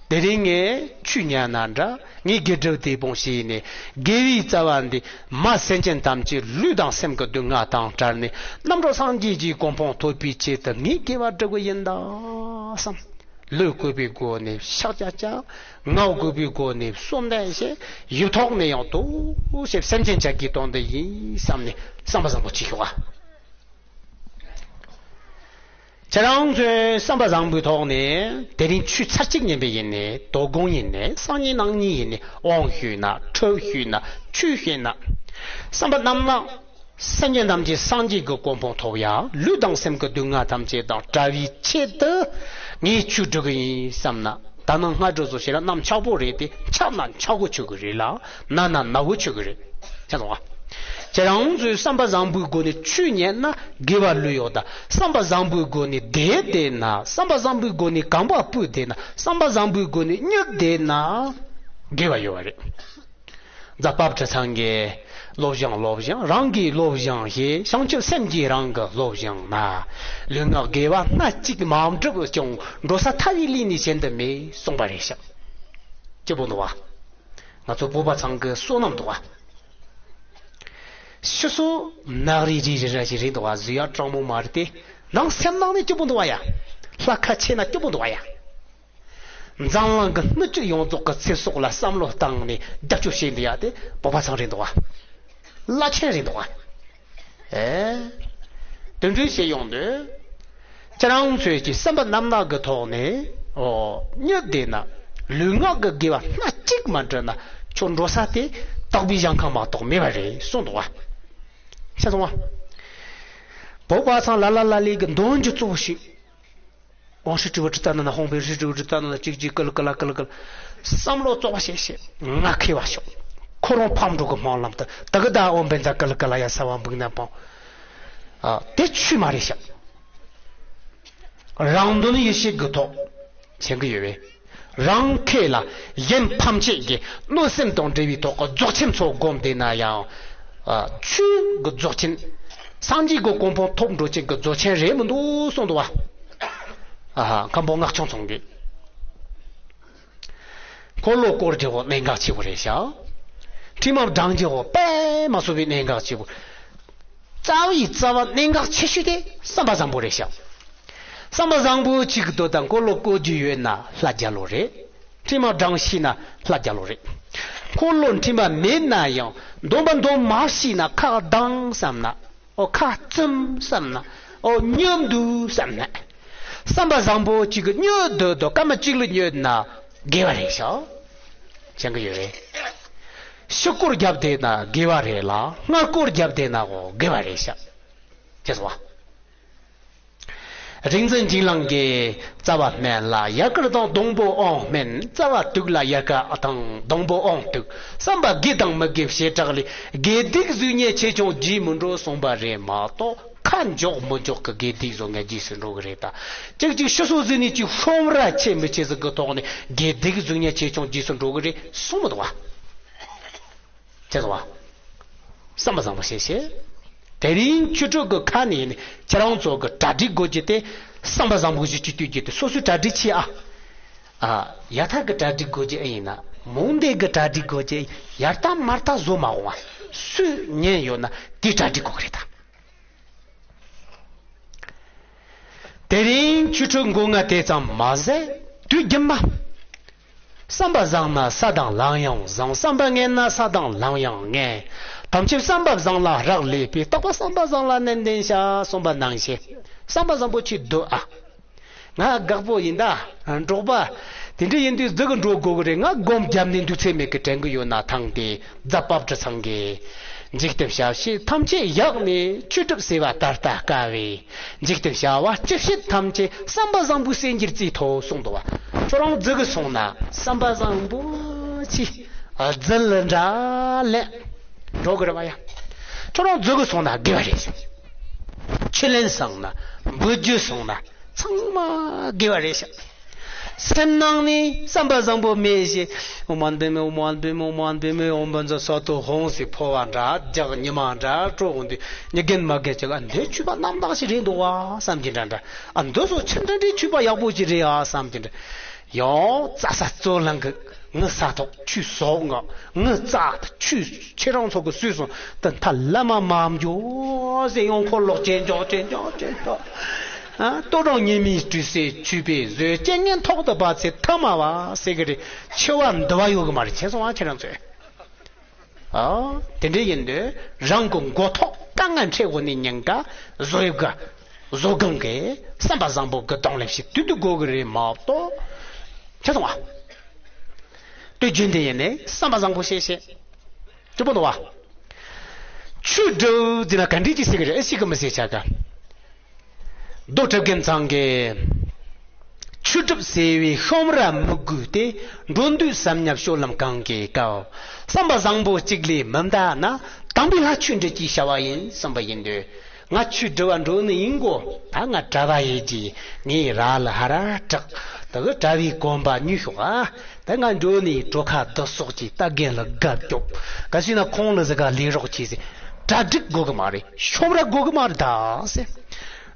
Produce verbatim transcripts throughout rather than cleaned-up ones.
དེ་རིང་ངས་ཆོས་ཉན་ན་འདྲ། ངས་དགེ་སྒྲུབ་དེ་སྤོང་ཞེས་ནས། དགེ་བའི་རྩ་བ་འདི་མ་སེམས་ཅན་ཐམས་ཅད་ལུས་དང་སེམས་ཀྱི་སྡུག་བསྔལ་དང་བྲལ་ནས། རྣམ་གྲོལ་སངས་རྒྱས་ཀྱི་གོ་འཕང་ཐོབ་པའི་ཆེད་དུ་ངས་དགེ་བ་སྒྲུབ་གི་ཡིན་ད་བསམ། ལུས་གུས་པའི་སྒོ་ནས་ཕྱག་རྒྱ་བཅག། ངག་གུས་པའི་སྒོ་ནས་གསོལ་འདེབས་བྱེད། ཡིད་ཐོག་ནས་ཡང་དུ་ཞེས་སེམས་ཅན་ཆ་གི་དོན་དུ་ཡིན་བསམ་ནས་བསམ་པ་བཟང་པོ་བྱེད་ཤོག་ཨ། ཁྱེད་རང་ཚོས་བསམ་པ་བཟང་པོའི་ཐོག་ནས་དེ་རིང་ཆོས་ཚར་གཅིག་ཉན་པ་ཡིན་ནའི། དོ་དགོང་ཡིན་ནའི། སང་ཉིན་གནངས་ཉིན་ཡིན་ནའི། དབང་ཞུས་ན། ཁྲུས་ཞུས་ན། ཆོས་བཤད་ན། བསམ་པ་རྣམས་ལ་སེམས་ཅན་ཐམས་ཅད་སངས་རྒྱས་ཀྱི་གོ་འཕང་ཐོབ་ཡ། ལུས་དང་སེམས་ཀྱི་སྡུག་བསྔལ་ཐམས་ཅད་དང་བྲལ་བའི་ཆེད་དུ་ངས་ཆོས་སྒྲུབ་ཀྱི་ཡིན་བསམ་ན། ད་ནངས་སྔ་དྲོ་ཚོ་ཞེ་ལ་གནམ་འཁྱག་པོ་རེད་དེ། འཁྱག་ན་འཁྱག་པོ་ཆོག་གི་རེད་ལ། ན་ན་ན་བོ་ཆོག་གི་རེད། ཆ་ཚང་བ། ཁྱེད་རང་ཚོས་བསམ་པ་བཟང་པོའི་སྒོ་ནས་ཆོས་ཉན་ན་དགེ་བ་ལོས་ཡོད་ད། བསམ་པ་བཟང་པོའི་སྒོ་ནས་བསྡད་བསྡད་ན། བསམ་པ་བཟང་པོའི་སྒོ་ནས་གོམ་པ་སྤོས་བསྡད་ན། བསམ་པ་བཟང་པོའི་སྒོ་ནས་སྨྱོས་བསྡད་ན་དགེ་བ་ཡོད་པ་རེད། རྫ་དཔལ་སྤྲུལ་ཚང་གིས། སློབ་སྦྱོང་སློབ་སྦྱོང་རང་གིས་སློབ་སྦྱོང་ཞེས། བྱང་ཆུབ་སེམས་ཀྱིས་རང་གི་སློབ་སྦྱོང་ན། ལུས་ངག་དགེ་བ་སྣ་གཅིག་མ་འགྲུབ་ཀྱང་། འགྲོ་ས་ཐ་བའི་ལུས་ནི་གཞན་དུ་མེད་གསུངས་པ་རེད་ཤག་སྐྱིད་པོ་འདུག་བ། ང་ཚོ་བོད་པ་ཚང་གི་བསོད་ནམས་འདུག་བ། ཕྱི་སོ་ནག་རིལ་རིལ་རིལ་ར་ཞིག་རེད་འདུག་བ། བཟོ་ཡ་གྲང་མོ་མ་རེད་དེ། ནང་སེམས་ནང་ནས་སྐྱིད་པོ་འདུག་བ་ཡ། ལྷ་ཁ་ཆེ་ན་སྐྱིད་པོ་འདུག་བ་ཡ། འཛམ་གླིང་གི་སྣོད་བཅུད་ཡོངས་རྫོགས་ཀྱི་ཚེ་སྲོག་ལ་བསམ་བློ་བཏང་ནས་རྒྱབ་སྐྱོར་བྱེད་འདི་ཡ་དེ་བོད་པ་ཚང་རེད་འདུག་བ། བླ་ཆེན་རེད་འདུག་བ། ཨེ། དེ་འདྲའི་བྱེད་ཡོང་དུས། ཁྱེད་རང་ཚོས་ཀྱི་བསམ་པ་རྣམ་དག་གི་ཐོག་ནས། ཨོ། སྨྱོས་བསྡད་ན། ལུས་ངག་གི་དགེ་བ་སྣ་གཅིག་མ་འགྲུབ་ན། ཁྱོད་འགྲོ་ས་དེ་དག་པའི་ཞིང་ཁམས་མ་གཏོགས་མེད་པ་རེད་གསུངས་འདུག་བ། ཤེས་སོང་བ། བོད་པ་ཚང་ལ་ལ་ལ་ལས་ཀྱི་འདོན་རྒྱུ་གཙོ་བོ་ཞིག་དབང་ཧྲི་ཀྲི་བུ་ཀྲི་ཏ་ན་ན། ཧོང་པེ་ཧྲི་ཀྲི་བུ་ཀྲི་ཏ་ན་ན། ཅིག་ཅིག་ཀི་ལི་ཀི་ལ་ཀི་ལི་ཀི་ལ། བསམ་བློ་བཙོག་བཤད་བཤད། ང་མཁས་པ་ཤོག་ཁོ་རང་ཕམ་འགྲོ་གི་སྨོན་ལམ་དུ། ད་གི་ད་ཨོ་བན་ཛ་ཀི་ལི་ཀི་ལ་ཡ་ས་བ་འབུག་ན་པང་། ཨ། དེ་ཆོས་མ་རེད་ཤག་རང་དོན་ཡེ་ཤེས་ཀྱི་ཐོག་བྱེད་ཀྱི་ཡོད་པས། རང་མཁས་ལ་གཞན་ཕམ་བྱེད་ཀྱི་གནོད་སེམས་དང་འབྲེལ་བའི་ཐོག་གི་རྫོགས་ཆེན་ཚོ་སྒོམ་བསྡད་ན་ཡང་། ཨ། ཆོས་ཀྱི་རྫོགས་ཆེན། སངས་རྒྱས་ཀྱི་གོ་འཕང་ཐོབ་འགྲོ་ཅན་གྱི་རྫོགས་ཆེན་རེད་མི་འདུག་གསུངས་འདུག་བ། ཨ་ཧ། མཁན་པོ་སྔགས་ཆུང་ཚང་གིས། འཁོར་ལོ་བསྐོར་རྒྱུ་བོ་གནད་འགག་ཆེ་བོ་རེད་ཤག་ཁྲི་མ་བགྲང་རྒྱུ་བོ་དཔེ་མ་སྲིད་པའི་གནད་འགག་ཆེ་བོ། རྩ་བའི་རྩ་བ་གནད་འགག་ཆེ་ཤོས་དེ་བསམ་པ་བཟང་པོ་རེད་ཤག་བསམ་པ་བཟང་པོ་གཅིག་གི་དོན་དང་འཁོར་ལོ་བསྐོར་རྒྱུ་ཡོད་ན་ལྷ་རྒྱལ་ལོ་རེད། ཁྲི་མ་བགྲང་ཤེས་ན་ལྷ་རྒྱལ་ལོ་རེད། འཁོར་ལོ་ཁྲི་མ་མེད་ན་ཡང་འདོན་པ་འདོན་མ་ཤེས་ན། ཁ་གདངས་བསམ་ན། ཨོ། ཁ་བཙུམ་བསམ་ན། ཨོ། སྨྱོ་འདུག་བསམ་ན། བསམ་པ་བཟང་པོ་གཅིག་གི་སྨྱོ་འདོད་དོ་སྐར་མ་གཅིག་ལ་སྨྱོ་ན་དགེ་བ་རེད་ཤག་བྱེད་ཀྱི་ཡོད་རེད། ཕྱི་སྐོར་རྒྱབ་བསྡད་ན་དགེ་བ་རེད་ལ། སྔ་སྐོར་རྒྱབ་བསྡད་ན་འོ་དགེ་བ་རེད་ཤག་ཅེས་སོ། རིག་འཛིན་འཇིགས་གླིང་གིས། རྩ་བ་སྨན་ལ་ཡལ་ག་དང་སྡོང་པོ་ཨོང་སྨན། རྩ་བ་དུག་ལ་ཡལ་ག་དང་སྡོང་པོ་ཨོང་དུག་བསམ་པ་དགེ་དང་མི་དགེ་བྱེ་བྲག་ལས། དགེ་སྡིག་གཟུགས་བརྙན་ཆེ་ཆུང་རྗེས་མི་འགྲོ་གསུངས་པ་རེད་མ་གཏོགས། ཁ་འཇོག་མི་འཇོག་གི་དགེ་སྡིག་བཟོ་ངན་རྗེས་སུ་འགྲོ་གི་རེད་ད། ཅིག་ཅིག་ཕྱི་སོ་ཟིན་ནས་ཅིག་ཤོམ་ར་ཆེ་མི་ཆེ་ཟིག་གི་ཐོག་ནས་དགེ་སྡིག་གཟུགས་བརྙན་ཆེ་ཆུང་རྗེས་སུ་འགྲོ་གི་རེད་གསུངས་མི་འདུག་བ། ཅེས་སོ། བསམ་པ་བཟང་པོ་བྱེད་ཤེས། དེ་རིང་ཆོས་ཕྲུག་གི་ཁ་ནས་ནི་ཁྱེད་རང་ཚོ་གི་གྲ་སྒྲིག་དགོས་རྒྱུ་དེ། བསམ་པ་བཟང་པོ་ཞིག་ཅིག་བསྟུད་རྒྱུ་དེ་སོ་སོའི་གྲ་སྒྲིག་བྱེད་ཨ། ཨ། ཡ་ཐག་གི་གྲ་སྒྲིག་དགོས་རྒྱུ་ཨེ་ཡིན་ན། མོ་འདས་གི་གྲ་སྒྲིག་དགོས་རྒྱུ། ཡར་ལྟ་མར་ལྟ་བཟོ་མ་འོང་བ། སུས་ཉན་ཡོད་ན་དེ་གྲ་སྒྲིག་དགོས་གི་རེད་ད། དེ་རིང་ཆོས་ཕྲུག་མགོ་རྔ་དེ་ཙམ་མ་ཟད། དུས་རྒྱུན་མ། བསམ་པ་བཟང་ན་ས་དང་ལམ་ཡང་བཟང་། བསམ་པ་ངན་ན་ས་དང་ལམ་ཡང་ངན། ཐམས་ཅད་བསམ་པ་བཟང་ལ་རག་ལས་པས། རྟག་པར་བསམ་པ་བཟང་ལ་ནན་ཏན་བྱ། གསུངས་པ་ནང་བཞིན། བསམ་པ་བཟང་པོ་ཆེ་འདུག་ཨ། ང་དགའ་པོ་ཡིན་ད། འབྲོག་པ། དེ་འདྲ་ཡིན་དུས་ཟིག་གི་འགྲོ་དགོས་གི་རེད། ང་སྒོམ་བརྒྱབ་ནས་འདུག་ཚེ་མེད་གི་དྲན་གི་ཡོད་ན་ཐང་དེ། རྫ་དཔལ་སྤྲུལ་ཚང་གིས། འཇིག་རྟེན་བྱ་བྱེད་ཐམས་ཅད་ཡག་ནས། ཆོས་སྒྲུབ་བྱེད་པ་ད་ལྟ་དཀའ་བས། འཇིག་རྟེན་བྱ་བ་སྤྱི་བྱེ་ཐམས་ཅད། བསམ་པ་བཟང་པོའི་སེམས་ཀྱིས་རྩིས་ཐོབ་གསུངས་འདུག་བ། ཁྱོད་རང་རྫི་གི་སོང་ན་བསམ་པ་བཟང་པོ་ཆེ། རྫི་ལ་འདྲ་ལན་འགྲོ་གི་རེད་བ་ཡ། ཁྱོད་རང་རྫི་གི་སོང་ན་དགེ་བ་རེད་ཤག་ཆུ་ལེན་སོང་ན་འབུལ་རྒྱུ་སོང་ན་ཚང་མ་དགེ་བ་རེད་ཤག་སེམས་ནང་ནས་བསམ་པ་བཟང་པོ་མེད་ཞེས། ཨོཾ་མ་ཎི་པདྨེ། ཨོཾ་མ་ཎི་པདྨེ། ཨོཾ་མ་ཎི་པདྨེ། ཨོཾ་བཛྲ་སཏྭ་ཧཱུྃ་ཟེར་འཕོ་བ་འདྲ་རྒྱག་ཉི་མ་འདྲ་དཀྲོག་འོང་དུས། མྱི་རྒན་མ་རྒན་ཅིག་ཨ་འདི་ཆོས་པ་རྣམ་དག་ཞིག་རེད་འདུག་བ་བསམ་གྱི་འདྲ་འདྲ། ཨ་འདི་ཚོ་ཆི་འདྲ་འདྲའི་ཆོས་པ་ཡག་པོ་ཞིག་རེད་ཨ་བསམ་གྱི་འདྲ། ཡང་རྩྭ་ས་རྩོད་ལང་གི། ངི་ས་ཐོག་ཁྱོད་ཟོག་ང་། ངི་རྩྭ་ཁྱོད་ཁྱེད་རང་ཚོ་གི་སུས་སོང་དུ་མཐའ་ལ་མ་མ་འཇོག་ཟེར། ཡང་འཁོར་ལོག་ཅན་འཇོག་ཅན་འཇོག་ཅན་འཇོག་ཨ་ལྟོ་གྲང་ཉེས་མིན་སྤྲུལ་སའི་ཆུ་པའི་བཟོས་སྐྱེ་ངན་ཐོག་ཏུ་བབས་ཚེ་ཐ་མ་བ་ཟེར་གི་རེད། འཆི་བ་འདི་བ་ཡོད་གི་མ་རེད། ཁྱེད་སོང་བ་ཁྱེད་རང་ཚོས། ཨ། དེ་འདྲ་ཡིན་དུས་རང་གི་མགོ་ཐོག་དཀའ་ངལ་འཕྲད་འོ་ནི་ཉིན་ཀ་བཟོ་ཡི་ག་བཟོ་གང་གི་བསམ་པ་བཟང་པོ་གི་གདོང་ལེབ་ཞིག་དུས་དུས་དགོས་གི་རེད་མ་གཏོགས། ཁྱེད་སོང་བ། དུས་རྒྱུན་དེ་ཡིན་ནས་བསམ་པ་བཟང་པོ་བྱེད་བྱེད། སྐྱིད་པོ་འདུག་བ། ཆོས་སྒྲུབ་འདི་ན་ག་འདྲས་ཀྱི་ཟེར་གི་རེད། ཨེ་ཤི་གི་མི་ཟེར་ཆ་ག་རྡོ་གྲུབ་རྒན་ཚང་གིས། ཆོས་སྒྲུབ་ཟེར་བའི་ཤོམ་ར་མི་དགོས་ཏེ། འགྲོ་འདུག་བསམ་ཉམས་སྤྱོད་ལམ་གང་གི་སྐབས། བསམ་པ་བཟང་པོ་གཅིག་ལས་མི་འདའ་ན། དམ་པའི་ལྷ་ཆོས་འབྲེལ་གྱི་བྱ་བ་ཡིན་བསམ་པ་ཡིན་དུས། ང་ཆོས་སྒྲུབ་པ་འགྲོ་ནི་ཡིན་གོ། ད་ང་གྲྭ་པ་ཡིན་གྱི། ངའི་ར་ལ་ཧ་ར་དྲག་ད་གི་གྲྭ་པའི་གོམ་པ་ཉུལ་ཤོག་ཨ། ད་ང་འགྲོ་ནི་གྲོ་ཁ་བསྡུ་གསོག་གྱི་རྟ་རྒན་ལ་དགའ་སྐྱོབ། ག་ཟེར་ན་ཁོང་ལ་ཟི་ག་ལས་རོགས་གྱིས་ཟེར། གྲ་སྒྲིག་དགོས་གི་མ་རེད། ཤོམ་ར་དགོས་གི་མ་རེད་ད་ཟེར།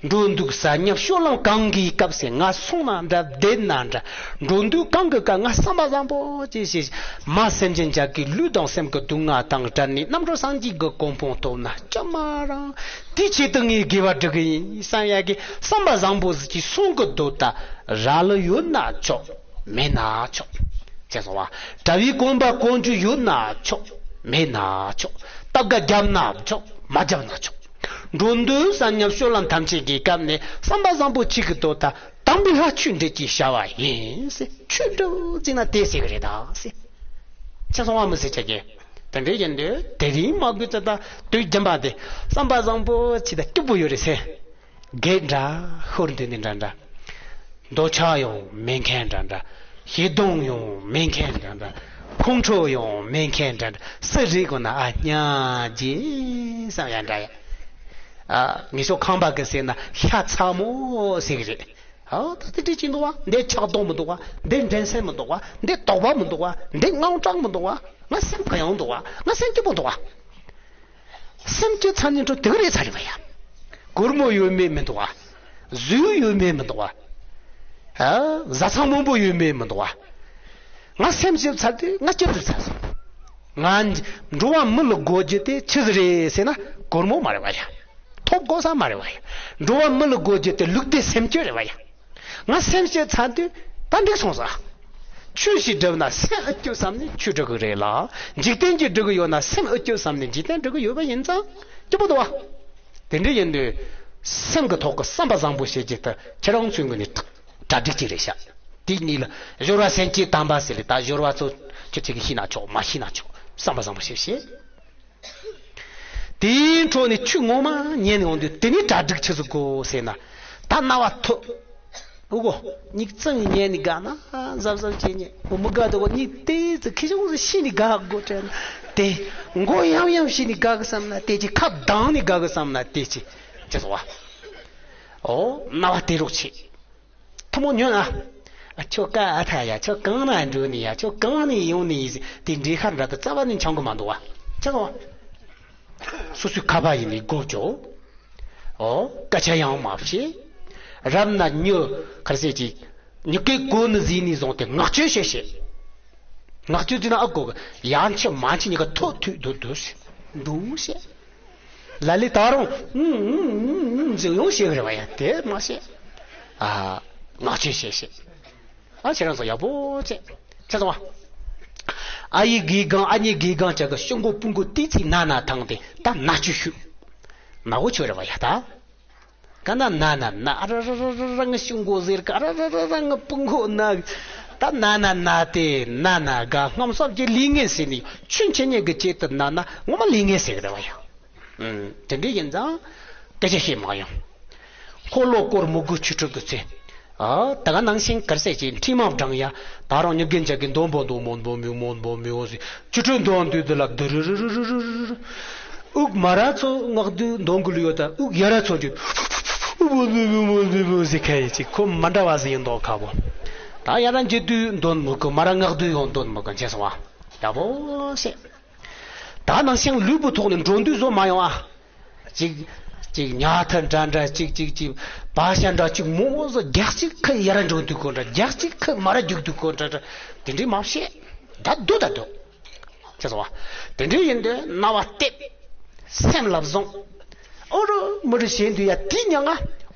འགྲོ་འདུག་ཟ་ཉབ་སྤྱོད་ལམ་གང་གི་སྐབས་སུ། ང་སོང་ན་འདྲ་བསྡད་ན་འདྲ། འགྲོ་འདུག་གང་གི་སྐབས་ང་བསམ་པ་བཟང་པོ་ཅིག་བྱེད། མ་སེམས་ཅན་ཅག་གི་ལུས་དང་སེམས་ཀྱི་སྡུག་བསྔལ་དང་བྲལ་ནས་རྣམ་གྲོལ་སངས་རྒྱས་ཀྱི་གོ་འཕང་ཐོབ་ན་ཅི་མ་རུང་། དེའི་ཆེད་དུ་ངས་དགེ་བ་སྒྲུབ་གི་ཡིན་བསམ་ཡག་གི་བསམ་པ་བཟང་པོ་ཟིག་ཅིག་སོང་གི་འདུག་ད་ར་ལུ་ཡོད་ན་ཆོག་མེད་ན་ཆོག་ཅེས་སོང་བ། གྲྭ་བའི་གོམ་པ་གོན་རྒྱུ་ཡོད་ན་ཆོག་མེད་ན་ཆོག་སྟབས་ཀ་བརྒྱབ་ན་ཆོག་མ་བརྒྱབ་ན་ཆོག་འགྲོ་འདུག་ཟ་ཉབ་སྤྱོད་ལམ་ཐམས་ཅད་ཀྱི་སྐབས་ནས་བསམ་པ་བཟང་པོ་བྱེད་ཀྱི་འདུག་ད་དམ་པའི་ལྷ་ཆོས་འབྲེལ་གྱི་བྱ་བ་ཡིན་ཟེར། ཆོས་སྒྲུབ་བརྩིས་ན་དེ་ཟེར་གི་རེད་ད་ཟེར། ཅེས་སོང་བ་མི་ཟེར་ཆ་གི། དེ་འདྲའི་ཡིན་དུས་དེ་རིང་མ་དགོས་ཙ་ད་དུས་རྒྱུན་པ་དེ་བསམ་པ་བཟང་པོ་བྱེད་ད་སྐྱིད་པོ་ཡོད་རེད་ཟེར། སྒེག་འདྲ་ཤོར་འདི་ནི་འདྲ་འདྲ། འདོད་ཆགས་ཡང་མེད་མཁན་འདྲ་འདྲ། ཞེ་སྡང་ཡང་མེད་མཁན་འདྲ་འདྲ། ཁོང་ཁྲོ་ཡང་མེད་མཁན་འདྲ་འདྲ། སུ་རེད་གོ་ན་ཨ་སྙམ་བྱས་བསམ་ཡ་འདྲ་ཡ། ཨ་ངེད་ཚོ་ཁམས་པ་གི་ཟེར་ན་ཤ་ཚ་མོ་ཟེར་གི་རེད། ཨ་ད་དེ་འདྲ་ཅིག་འདུག་བ། འདི་ཆགས་སྡང་མི་འདུག་བ། འདི་འགྲན་སེམས་མི་འདུག་བ། འདི་དོགས་པ་མི་འདུག་བ། འདི་དངངས་སྐྲག་མི་འདུག་བ། ང་སེམས་གུ་ཡངས་འདུག་བ། ང་སེམས་སྐྱིད་པོ་འདུག་བ། སེམས་སྐྱིད་ཚ་ནི་འགྲོ་དེ་ག་རེ་ཚ་རེད་བ་ཡ། སྒོར་མོ་ཡོད་མེད་མི་འདུག་བ། གཟུགས་ཡོད་མེད་མི་འདུག་བ། ཨ། བཟའ་ཚང་མང་པོ་ཡོད་མེད་མི་འདུག་བ། ང་སེམས་སྐྱིད་ཚ་དུས་ང་སྐྱིད་པོ་ཚ་སོང་། ང་འགྲོ་བ་མི་ལ་དགོས་རྒྱུ་དེ་ཆི་ཟིག་རེད་ཟེར་ན་སྒོར་མོ་མ་རེད་བ་ཡ། ཐོབ་དགོས་ས་མ་རེད་བ་ཡ། འགྲོ་བ་མི་ལ་དགོས་རྒྱུ་དེ་ལུགས་བདེ་སེམས་སྐྱིད་རེད་བ་ཡ། ང་སེམས་ཤེས་ཚར་དུས་ད་འགྲིག་སོང་ས། ཆོས་ཤིག་སྒྲུབ་ན་སེམས་ཨེ་སྐྱིད་བསམ་ནས་ཆོས་སྒྲུབ་གི་རེད་ལ། འཇིག་རྟེན་གྱི་སྒྲུབ་གི་ཡོད་ན་སེམས་ཨེ་སྐྱིད་བསམ་ནས་འཇིག་རྟེན་སྒྲུབ་གི་ཡོད་པ་ཡིན་ཙང་སྐྱིད་པོ་འདུག་བ། དེ་འདྲ་ཡིན་དུས་སེམས་ཀྱི་ཐོག་གི་བསམ་པ་བཟང་པོ་བྱེད་ཀྱི་ད་ཁྱེད་རང་ཚོའི་ངོས་ནས་གྲ་སྒྲིག་ཅིག་རེད་ཤག་དེ་གཉིས་ལ་སྦྱོར་བ་སེམས་བསྐྱེད་དམ་པ་ཟེར་ལ། ད་སྦྱོར་བ་ཚོ་ཁྱེད་ཅིག་གིས་ཤེས་ན་ཆོག་མ་ཤེས་ན་ཆོག་བསམ་པ་བཟང་པོ་བྱེད་བྱེད། དེའི་འཕྲོ་ནས་ཆོས་ངོ་མ་ཉན་ཡོང་དུས་དེ་ནས་གྲ་སྒྲིག་ཆི་ཟིག་དགོས་ཟེར་ན། ད་རྣ་བ་ཐོས། ཨོ་གོ། མྱིག་གཙང་ཉན་ནི་དགའ་ན་གཟབ་གཟབ་བྱེད་ཉན། ཨོ་མི་དགའ་དུ་གོ་མྱིག་དེ་ཚོ་ཁེ་ཆུང་ཟིག་ཤི་ནི་དགའ་དགོས་དྲན་ན། དེ་མགོ་ཡམ་ཡམ་ཤི་ནི་དགའ་གི་བསམ་ན་དེ་ཅི། ཁ་གདངས་ནི་དགའ་གི་བསམ་ན་དེ་ཅི། ཅི་ཟེར་བ། ཨོ་རྣ་བ་དེ་རོགས་བྱེད། ཐུ་མོ་ཉོན་ཨ། ཨ་ཁྱོད་ཀ་ཨ་ཐ་ཡ། ཁྱོད་གང་ན་འགྲོ་ནི་ཡ། ཁྱོད་གང་ནས་ཡོང་ནི་ཡིན་ཟེར། དེ་འདྲའི་ཁ་འདྲ་དུ་རྩ་བ་ནས་འཆང་གི་མ་འདུག་བ། ཆ་གོ། སོ་སོའི་ཁ་པ་ཡིན་ནི་སྒོ་ཅོ། ཨོ་སྐད་ཆ་ཡང་མ་བཤད། རབ་ན་མྱི་གར་ཟེར་གྱི། མྱི་སྐད་གོ་ནི་ཟིན་ནི་བཟུང་སྟེ་ངག་བཅད་བཤད་བཤད། ངག་བཅད་ཟིན་ན་ཨ་གོ་གི། ཡང་ཆེ་མ་ཆེ་གཉིས་ཀ་ཐོག་ཐུག་འདུག་འདུག་ཟེར། འདུག་ཟེར། ལ་ལས་ད་རུང་ཨུང་ཨུང་ཨུང་ཨུང་ཟེར་ཡོང་བཤད་གི་རེད་བ་ཡ། དེ་མ་བཤད། ཨ། ངག་བཅད་བཤད་བཤད། ཨ་ཁྱེད་རང་ཚོ་ཡག་པོ་བྱས། ཁྱེད་ཚོ་བ། ཨ་ཡི་དགེ་སྒང་ཨ་མྱེས་དགེ་སྒང་བཅས་ཀྱི་ཤི་མགོ་སྤུ་མགོ་ཏི་ཚིག་ན་ན་ཐང་སྟེ་ད་ན་ཆུ་ཤུ། ན་འོ་ཆོ་རེད་བ་ཡ་ད། ག་ན་ན་ན་ན་ཨ་ར་ར་ར་ར་ར་ངི་ཤི་མགོ་ཟེར་ག་ཨ་ར་ར་ར་ར་ངི་སྤུ་མགོ་ན། ད་ན་ན་ན་དེ་ན་ན་ག་རྔམ་སོབ་ཀྱི་ལུས་ངན་ཟེར་ནི་ཆུ་ཆེ་ཉེ་གི་ཆེད་དུ་ན་ན་ངོ་མ་ལུས་ངན་ཟེར་གི་རེད་བ་ཡ། ཨུམ། དེ་འདྲ་ཡིན་ཙང་། སྐད་ཆ་བཤད་མ་ཡོང་། འཁོར་ལོ་བསྐོར་མི་དགོས་ཆོས་ཁྲིད་དགོས་ཚེ། ཨ། ད་ག་ནང་བཞིན་གར་ཟས་ཀྱི་ཁྲིད་མ་བགྲང་ཡ། ད་རང་མྱི་རྒན་ཅག་གི་འདོན་པོ་འདོན་མོན་པོ་མིའུ་མོན་པོ་མིའུ་ཟེར། ཆོས་ཁྲིད་འདོན་དུས་འདི་ལ་དུ་རུ་རུ་རུ་རུ་རུ་རུ། དབུགས་མ་ར་ཚོ་ངག་དུས་འདོན་དགོས་ལུས་ཡོད་ད། དབུགས་ཡ་ར་ཚོ་གྱི། དབུགས་མོན་པོ་མིའུ་མོན་པོ་མིའུ་ཟེར་ཁ་ཡི་ཅིག་ཁོ་མ་འདྲ་བ་ཟིག་ཡིན་མདོག་ཁ་བོ། ད་ཡ་ར་འཇེ་དུས་འདོན་མི་དགོས། མ་ར་ངག་དུས་ཡང་འདོན་མི་དགོས། བྱས་སོང་བ། ཡག་པོ་བཤད། ད་ནང་བཞིན་ལུས་པོའི་ཐོག་ནས་འགྲོ་འདུག་བཟོ་མ་ཡོང་ཨ། ཅིག་ཅིག་ཉལ་ཐ་འདྲ་འདྲ་ཅིག་ཅིག་ཅིག་བག་ཤ་འདྲ་ཅིག་མོ་ཟོ་རྒྱག་ཅིག་ཁ་ཡར་འགྲོ་འདུག་གོ་འདྲ། རྒྱག་ཅིག་ཁ་མར་རྒྱུག་འདུག་གོ་འདྲ་འདྲ། དེ་འདྲའི་མ་བཤད། ད་སྡུག་ད་སྡུག་ཅེས་སོ། དེ་འདྲའི་ཡིན་དུས་རྣ་བ་གཏད། སེམས་ལ་བཟུང་། ཨོ་རུ་མི་རུ་ཞེན་དུ་ཡ་དེའི་མྱ་ང་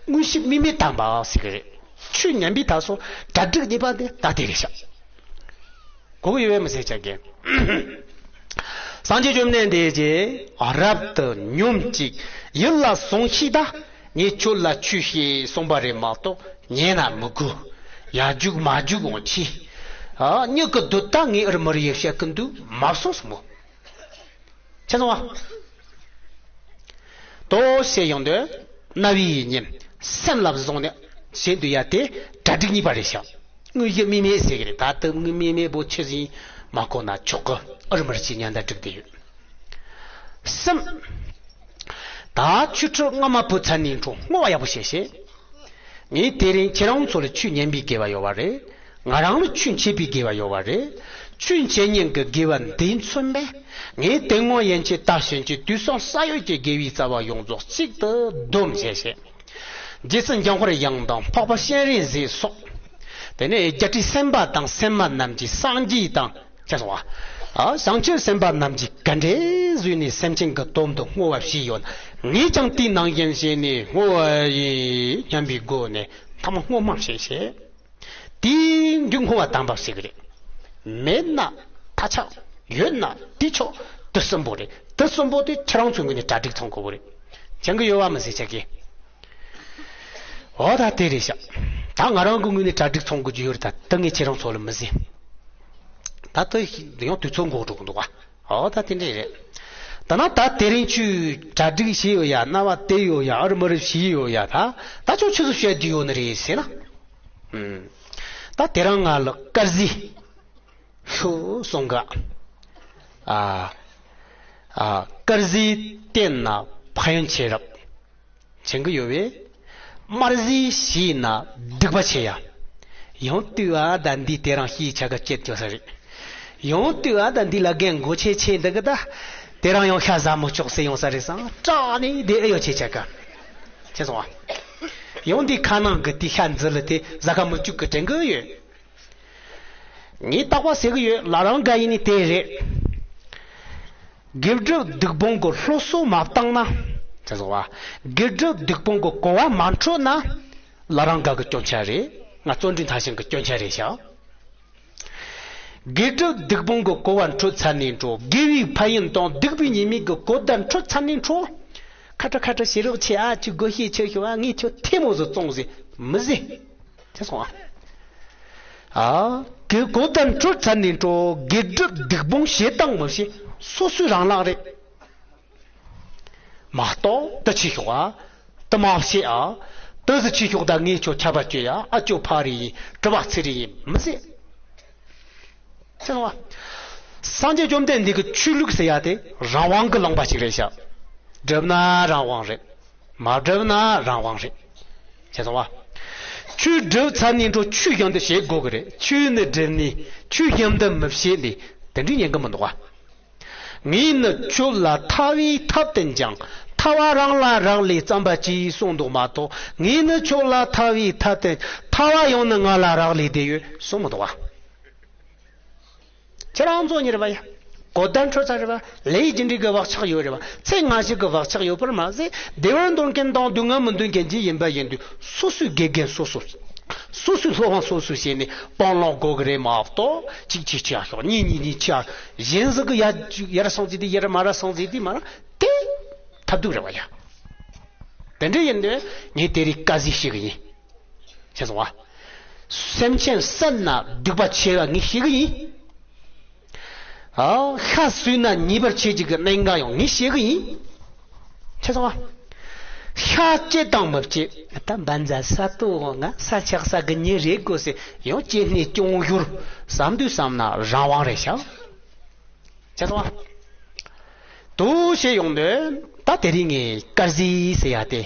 དངོས་གཞི་དམིགས་མེད་དམ་པ་ཟེར་གི་རེད། ཆོས་ཉན་པའི་དག་སོ་གྲ་སྒྲིག་གཉིས་པ་དེ་ད་དེ་རེད་ཤག་གོ་གི་ཡོད་པས་མི་ཟེར་ཆག་གི། སངས་རྒྱས་བཅོམ་ལྡན་འདས་ཀྱིས་རབ་ཏུ་སྙོམས་ཅིག་ཡིད་ལ་ཟུངས་ཤིག་ད། ངས་ཁྱོད་ལ་ཆོས་བཤད་གསུངས་པ་རེད་མ་གཏོགས་ཉན་ན་མི་དགོས། ཡར་རྒྱུག་མར་རྒྱུག་འོང་ཆི། ཨ་མྱི་གི་སྡུག་ད་ངས་ཨུར་མུར་ཡེ་བཤད་གི་འདུག་མ་སོང་སོང་མོ། ཆེ་སོང་བ། དོ་ཞེས་ཡོང་དུས་རྣ་བའི་ཉིན་སེམས་ལ་བཟུང་ནས་ཞེན་དུ་ཡ་དེ་གྲ་སྒྲིག་གཉིས་པ་རེད་ཤག་དངོས་གཞི་དམིགས་མེད་ཟེར་གི་རེད། ད་ལྟ་དངོས་དམིགས་མེད་པོ་ཆི་ཟིན་མ་གོ་ན་ཆོག་གི། ཨུར་མུར་ཞིག་ཉན་ད་འགྲིག་བསྡད་ཡོད། གསུམ། ད་ཆོས་ཁྲིད་སྔ་མ་བུ་ཚ་ནས་འཕྲོ་བསྔོ་བ་ཡག་པོ་བྱས་ཤེས། ངས་དེ་རིང་ཁྱེད་རང་ཚོ་ལ་ཆོས་ཉན་པའི་དགེ་བ་ཡོད་པ་རེད། ང་རང་ལ་ཆོས་འཆད་པའི་དགེ་བ་ཡོད་པ་རེད། ཆོས་འཆད་ཉན་གྱི་དགེ་བ་འདི་མཚོན་པས། ངས་དེ་སྔོན་ཡན་ཆད་ད་ཕྱིན་ཆད་དུས་གསུམ་ས་ཡོད་ཀྱི་དགེ་བའི་རྩ་བ་ཡོངས་རྫོགས་གཅིག་ཏུ་བསྡོམས་བྱས་ཤེས། རྗེ་བཙུན་འཇམ་དཔལ་དབྱངས་དང་འཕགས་པ་སྤྱན་རས་གཟིགས་སོགས། དེ་ནས་རྒྱལ་སྲས་སེམས་དཔའ་དང་སེམས་མ་རྣམས་ཀྱི་སངས་རྒྱས་དང་། ཅེས་སོ། ཨ་བྱང་ཆུབ་སེམས་དཔའ་རྣམས་ཀྱིས་ག་འདྲའི་བཟོས་ནས་སེམས་ཅན་གྱི་དོན་དུ་བསྔོ་བ་བྱས་ཡོད་ན། ངས་ཀྱང་དེའི་ནང་བཞིན་བྱས་ནས་བསྔོ་བ་ཡིན་སྙམ་པའི་སྒོ་ནས་ཐ་མ་བསྔོ་སྨོན་བྱས་ཤེས། དེའི་མཇུག་བསྔོ་བ་དམ་པ་ཟེར་གི་རེད། མེད་ན་ཐ་ཆད། ཡོད་ན་དེ་ཆོག་དེ་གསུམ་པོ་རེད། དེ་གསུམ་པོ་དེ་ཁྱེད་རང་ཚོའི་ངོས་ནས་གྲ་སྒྲིག་ཚང་དགོས་པོ་རེད། བྱེད་གི་ཡོད་བ་མི་ཟེར་ཆག་གི། འོ་ད་དེ་རེད་ཤག་ད་ང་རང་གི་ངོས་ནས་གྲ་སྒྲིག་ཚང་དགོས་ཀྱི་ཡོད་རེད། ད་དེ་ངས་ཁྱེད་རང་ཚོ་ལ་མི་ཟེར། ད་དེ་ཡང་དུས་ཚོད་འགོར་འགྲོ་གི་འདུག་བ། འོ་ད་དེ་འདྲས་རེད། ད་ན་ད་དེ་རིང་ཁྱོད་གྲ་སྒྲིག་བྱས་ཡོད་ཡ། རྣ་བ་གཏད་ཡོད་ཡ། ཨུར་མུར་བྱས་ཡོད་ཡ། ད་ད་ཁྱོད་ཆི་ཟིག་བཤད་རྒྱུ་ཡོད་ནི་རེད་ཟེར་ན། ཨུམ། ད་དེ་རིང་ང་ལ་དཀར་ཟས་ཤོག་གསུང་ག། ཨ་ཨ་དཀར་ཟས་བསྟེན་ན་ཕན་ཡོན་ཆེ་རབས། བྱེད་གི་ཡོད་པས། དམར་ཟས་བྱས་ན་སྡིག་པ་ཆེ་ཡ། ཡང་ལྟོས་ཨ་ད་འདི་དེ་རིང་ཤི་ཆ་ག་ཅེད་ཅོ་ས་རེད། ཡང་ལྟོས་ཨ་ད་འདི་ལ་རྒན་མགོ་ཆེ་ཆེ་འདི་གི་ད། དེ་རིང་ཡང་ཤ་ཟ་མི་ཆོག་ཟེར་ཡོང་ས་རེད་བསམ་སྐྲག་ནས་དེ་ཨེ་ཡོད་ཆེ་ཆ་ག་ཆེ་སོང་བ། ཡང་འདི་ཁ་ནང་གི་དེ་ཤ་འཛི་ལ་དེ་ཟ་ག་མི་བཅུག་གི་དྲན་གི་ཡོད། ངས་རྟག་པར་ཟེར་གི་ཡོད། ལ་རང་ག་ཡིན་ནི་དེ་རེད། དགེ་སྒྲུབ་སྡིག་སྤོང་གི་སློབ་གསོ་མ་བཏང་ན། ཅེས་སོ་བ། དགེ་སྒྲུབ་སྡིག་སྤོང་གི་གོ་བ་མ་འཕྲོད་ན། ལ་རང་ག་གི་སྐྱོན་ཆ་རེད། ང་བརྩོན་འགྲུས་མཐར་ཕྱིན་གི་སྐྱོན་ཆ་རེད་ཤག་དགེ་སྒྲུབ་སྡིག་སྤོང་གི་གོ་བ་འཕྲོད་ཚར་ནས་འགྲོ། དགེ་བའི་ཕན་ཡོན་དང་སྡིག་པའི་ཉེས་དམིགས་ཀྱི་གོ་བརྡ་འཕྲོད་ཚར་ནས་འགྲོ། ཁ་ཁྲ་ཁ་ཁྲ་ཞེ་རོགས་ཆེ་ཨ་ཅི་དགོས་ཤེས་ཆེ་ཤོག་ཨ་ངས་ཁྱོད་ཐལ་མོ་ཟིག་བཙོང་ཟིག་མི་ཟེར། ཅེས་སོང་ཨ། ཨ། གི་གོ་བརྡ་འཕྲོད་ཚར་ནས་འགྲོ། དགེ་སྒྲུབ་སྡིག་སྤོང་བྱེད་དང་མི་བྱེད་སོ་སོའི་རང་ལག་རེད། མ་གཏོགས་དེ་ཆེ་ཤོག་ཨ། དེ་མ་བྱེད་ཨ། དེ་ཟི་ཆེ་ཤོག་ད་ངས་ཁྱོད་ཁྱབ་པ་བཅོས་ཡ། ཨ་ཅོ་ཕ་རི་ཡིན། གྲུ་པ་ཚེ་རིང་ཡིན་མི་ཟེར། ཅེས་སོང་ཨ། སངས་རྒྱས་བཅོམ་ལྡན་འདས་ཀྱི་ཆོས་ལུགས་ཟེར་ཡ་དེ་རང་དབང་གི་ལུང་པ་ཞིག་རེད་ཤག་སྒྲུབ་ན་རང་དབང་རེད། མ་བསྒྲུབས་ན་རང་དབང་རེད། བྱས་ཙང་བ། ཆོས་བསྒྲུབས་ཚར་ནས་འགྲོ་ཆོས་བཞིན་དུ་བྱེད་དགོས་ཀྱི་རེད། ཆོས་ནི་བསྒྲུབས་ནས་ཆོས་བཞིན་དུ་མི་བྱེད་ནས་དེ་འདྲའི་ཉན་གི་མི་འདུག་བ། ངས་ནི་ཁྱོད་ལ་ཐར་བའི་ཐབས་བསྟན་ཀྱང་ཐར་བ་རང་ལ་རག་ལས་བརྩམས་པ་ཅིག་གསུངས་འདུག་མ་གཏོགས། ངས་ནི་ཁྱོད་ལ་ཐར་བའི་ཐབས་བསྟན། ཐར་བ་ཡང་ནི་ང་ལ་རག་ལས་བསྡད་ཡོད་གསུངས་མི་འདུག་བ། ཁྱེད་རང་ཚོ་གཉིས་རེད་པ་ཡ། གོ་བརྡ་འཕྲོད་ཚར་རེད་པ། ལས་རྒྱུ་འབྲས་ཀྱི་བག་ཆགས་ཡོད་རེད་པ། ཚེ་སྔ་ཕྱི་གི་བག་ཆགས་ཡོད་པར་མ་ཟད། བདེ་བར་འདོད་མཁན་དང་སྡུག་བསྔལ་མི་འདོད་མཁན་གྱི་ཡིན་པ་ཡིན་དུས། སོ་སོའི་དགེ་རྒན་སོ་སོ། སོ་སོའི་སློབ་དཔོན་སོ་སོས་བྱས་ནས་སྤང་བླང་དགོས་ཀྱི་རེད་མ་གཏོགས། གཅིག་གཅིག་ཆེ་ཡ་ཤོག་གཉིས་གཉིས་གཉིས་ཆེ་ཡ། གཞན་ཟིག་གི་ཡ་ཡར་སོང་ཟིག་དེ་ཡར་མར་སོང་ཟིག་དེ་མར་དེ་ཐབས་སྡུག་རེད་པ་ཡ། དེ་འདྲ་ཡིན་དུས་ངས་དེ་རིང་དཀའ་ཟིག་ཤེས་གི་ཡིན། ཤེས་སོང་བ། སེམས་ཅན་བསད་ན་སྡིག་པ་ཆེ་བ་ངས་ཤེས་གི་ཡིན། ཨ། ཤ་ཟོས་ན་ཉེས་པར་ཆེ་གཅིག་གི་གནད་འགག་ཡང་ངས་ཤེས་གི་ཡིན། ཤེས་སོང་བ། ཤ་བཅད་དང་མི་བཅད་ད་འབའ་འཛའ་ས་ཏོ་ང་ས་ཆགས་ས་གི་ཉེ་རེད་དགོས་སེ་ཡང་བཅད་ནས་སྐྱོང་ཡུར་བསམ་དུས་བསམ་ན་རང་དབང་རེད་ཤག་ཅེས་སོང་བ། དུ་ཞེས་ཡོང་དུས་ད་དེ་རིང་ངས་དཀར་ཟས་ཟེར་ཡ་དེ།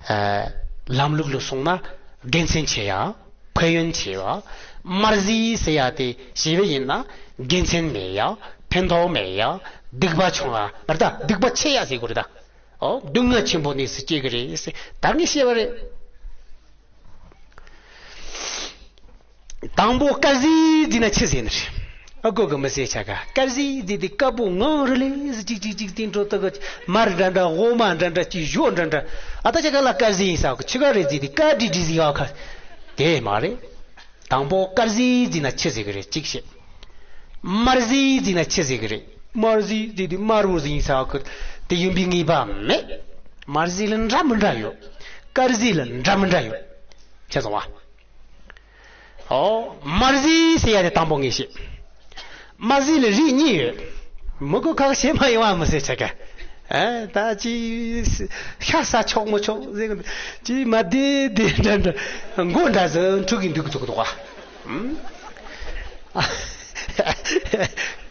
ཨ། ལམ་ལུགས་ལ་སོང་ན་དགེ་མཚན་ཆེ་ཡ། ཕན་ཡོན་ཆེ་བ། དམར་ཟས་ཟེར་ཡ་དེ་ཞེས་པ་ཡིན་ན་དགེ་མཚན་མེད་ཡ། ཕན་ཐོགས་མེད་ཡ། སྡིག་པ་ཆུང་ཡ། ད་སྡིག་པ་ཆེ་ཡ་ཟེར་དགོས་རེད་ད། ཨོ་སྡུག་བསྔལ་ཆེན་པོ་གནས་སུ་སྐྱེ་གི་རེད་ཟེར། ད་ངས་བཤད་པ་རེད། དང་པོ་དཀར་ཟས་བརྫིས་ན་ཆི་ཟེར་ནི་རེད། ཨ་གོ་གི་མི་ཟེར་ཆ་ག་དཀར་ཟས་བརྫིས་ཏེ་དཀར་པོ་ངང་རི་ལེ་ཟི་ཅིག་ཅིག་ཅིག་སྟེང་དྲོ་ཏོ་གི་མར་འདྲ་འདྲ་འོ་མ་འདྲ་འདྲ་ཅིག་ཞོ་འདྲ་འདྲ། ཨ་ད་ཆ་ག་ལ་དཀར་ཟས་ཡིན་ས་གི་ཆི་ག་རེ་བརྫིས་ཏེ་དཀར་དྲི་དྲི་ཟིག་ཨ་ཁ། དེ་མ་རེད། དང་པོ་དཀར་ཟས་བརྫིས་ན་ཆི་ཟེར་གི་རེད་ཅིག་བཤད། དམར་ཟས་བརྫིས་ན་ཆི་ཟེར་གི་རེད། དམར་ཟས་བརྫིས་ཏེ་དམར་པོ་ཟིག་ཡིན་ས་གི་དེ་ཡིན་པའི་ངེས་པ་མེད། དམར་ཟས་ལ་འདྲ་མི་འདྲ་ཡོད། དཀར་ཟས་ལ་འདྲ་མི་འདྲ་ཡོད། ཆ་ཚང་བ། ཨོ། དམར་ཟས་ཟེར་ཡ་དེ་དང་པོ་ངས་བཤད། དམར་ཟས་ལ་རིགས་གཉིས་ཡོད། མི་གོ་ཁག་བཤད་མ་ཡོང་བ་མི་ཟེར་ཆ་ག་ཨ་ད་ཅི་ཤ་ཟ་ཆོག་མི་ཆོག་ཟེར་གི་ཅི་མ་བདེ་བདེ་འདྲ་འདྲ་མགོ་འདྲ་ཟེར་འཁྲུག་གི་འདུག་འདུག་འདུག་བ།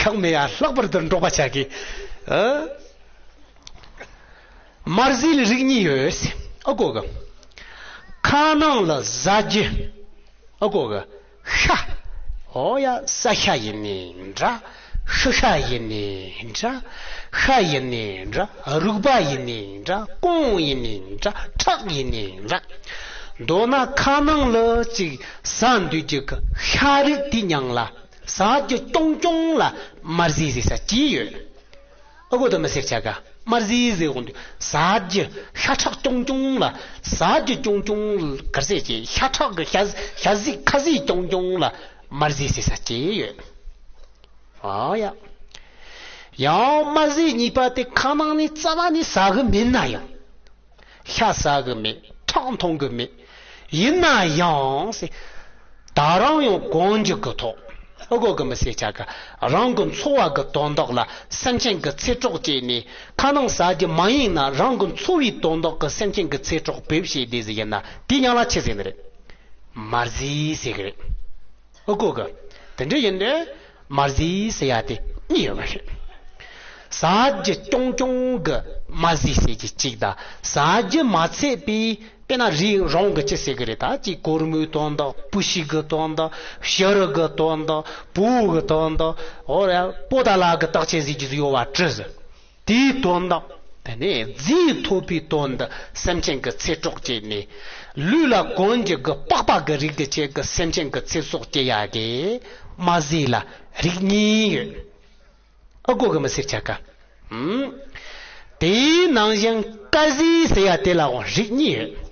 ཁག་མེད་ཡ་ལྷག་པར་དུ་འབྲོག་པ་ཆ་གི་ཨ། དམར་ཟས་ལ་རིགས་གཉིས་ཡོད། ཨ་གོ་གི་ཁ་ནང་ལ་ཟ་རྒྱུ། ཨ་གོ་གི་ཤ། ཨོ་ཡ་ས་ཤ་ཡིན་ནའི་འདྲ། ཤི་ཤ་ཡིན་ནའི་འདྲ། ཤ་ཡིན་ནའི་འདྲ། རུག་པ་ཡིན་ནའི་འདྲ། ཀོང་ཡིན་ནའི་འདྲ། ཁྲག་ཡིན་ནའི་འདྲ། མདོར་ན་ཁ་ནང་ལ་ཅིག་ཟ་འདོད་ཀྱི་གི་ཤ་རིགས་དེ་མཉམ་ལ་ཟ་རྒྱུ་རྐྱང་རྐྱང་ལ་དམར་ཟས་ཟེར་ས་ཅི་ཡོད། ཨ་གོ་ད་མི་ཟེར་ཆ་ག་དམར་ཟས་ཟེར་འོང་དུས་ཟ་རྒྱུ་ཤ་ཁྲག་རྐྱང་རྐྱང་ལ་ཟ་རྒྱུ་རྐྱང་རྐྱང་གར་ཟས་ཀྱི་ཤ་ཁྲག་གི་ཤ་ཤ་ཟས་ཁ་ཟས་རྐྱང་རྐྱང་ལ་དམར་ཟས་ཟེར་ས་ཅི་ཡོད། ཨ་ཡ། ཡང་དམར་ཟས་གཉིས་པ་དེ་ཁ་ནང་ནས་རྩ་བ་ནས་ཟ་གི་མེད་ན་ཡང་། ཤ་ཟ་གི་མེད། ཁྲག་འཐུང་གི་མེད། ཡིན་ན་ཡང་ཟེར། ད་རུང་ཡང་གོན་རྒྱུ་གི་ཐོག་ཨ་གོ་གི་མི་ཟེར་ཆ་ག་རང་གི་འཚོ་བ་གི་དོན་དག་ལ་སེམས་ཅན་གི་ཚེ་སྲོག་བཅད་ནས་ཁ་ནང་ཟ་རྒྱུ་མ་ཡིན་ན་རང་གི་འཚོ་བའི་དོན་དག་གི་སེམས་ཅན་གི་ཚེ་སྲོག་བེད་སྤྱད་དེ་ཟིག་ཡིན་ན་དེའི་མྱིང་ལ་ཆི་ཟེར་ནི་རེད། དམར་ཟས་ཟེར་གི་རེད། ཨ་གོ་གི་དེ་འདྲ་ཡིན་དུས་དམར་ཟས་ཟེར་ཡ་དེ་གཉིས་ཡོད་པ་རེད། ཟ་རྒྱུ་རྐྱང་རྐྱང་གི་དམར་ཟས་ཟེར་གྱི་གཅིག་དང་ཟ་རྒྱུ་མ་ཚད་པའི་དཔེར་ན་རིགས་རང་གི་ཅི་ཟེར་གི་རེད་ད་ཅིག་གོར་མོའི་དོན་དག་བུ་ཤི་གི་དོན་དག་ཕྱི་རུ་གི་དོན་དག་བུ་གི་དོན་དག་འོ་ར་པོ་ཏ་ལ་གི་རྟགས་ཅན་ཟེར་གྱི་ཡོད་པ་བྲི་ཟེར། དེའི་དོན་དག་དེ་ནས་རྫས་ཐོབ་པའི་དོན་དུ་སེམས་ཅན་གྱི་ཚེ་སྲོག་བཅད་ནས་ལུས་ལ་གོན་རྒྱུ་གི་པགས་པ་གི་རིགས་ཀྱི་ཆེད་དུ་སེམས་ཅན་གྱི་ཚེ་སྲོག་བཅད་ཡ་གི་དམར་ཟས་ལ་རིགས་གཉིས་ཡོད། ཨ་གོ་གི་མི་ཟེར་ཆ་ག་ཨུམ། དེའི་ནང་བཞིན་དཀར་ཟས་ཟེར་ཡ་དེ་ལའང་རིགས་གཉིས་ཡོད།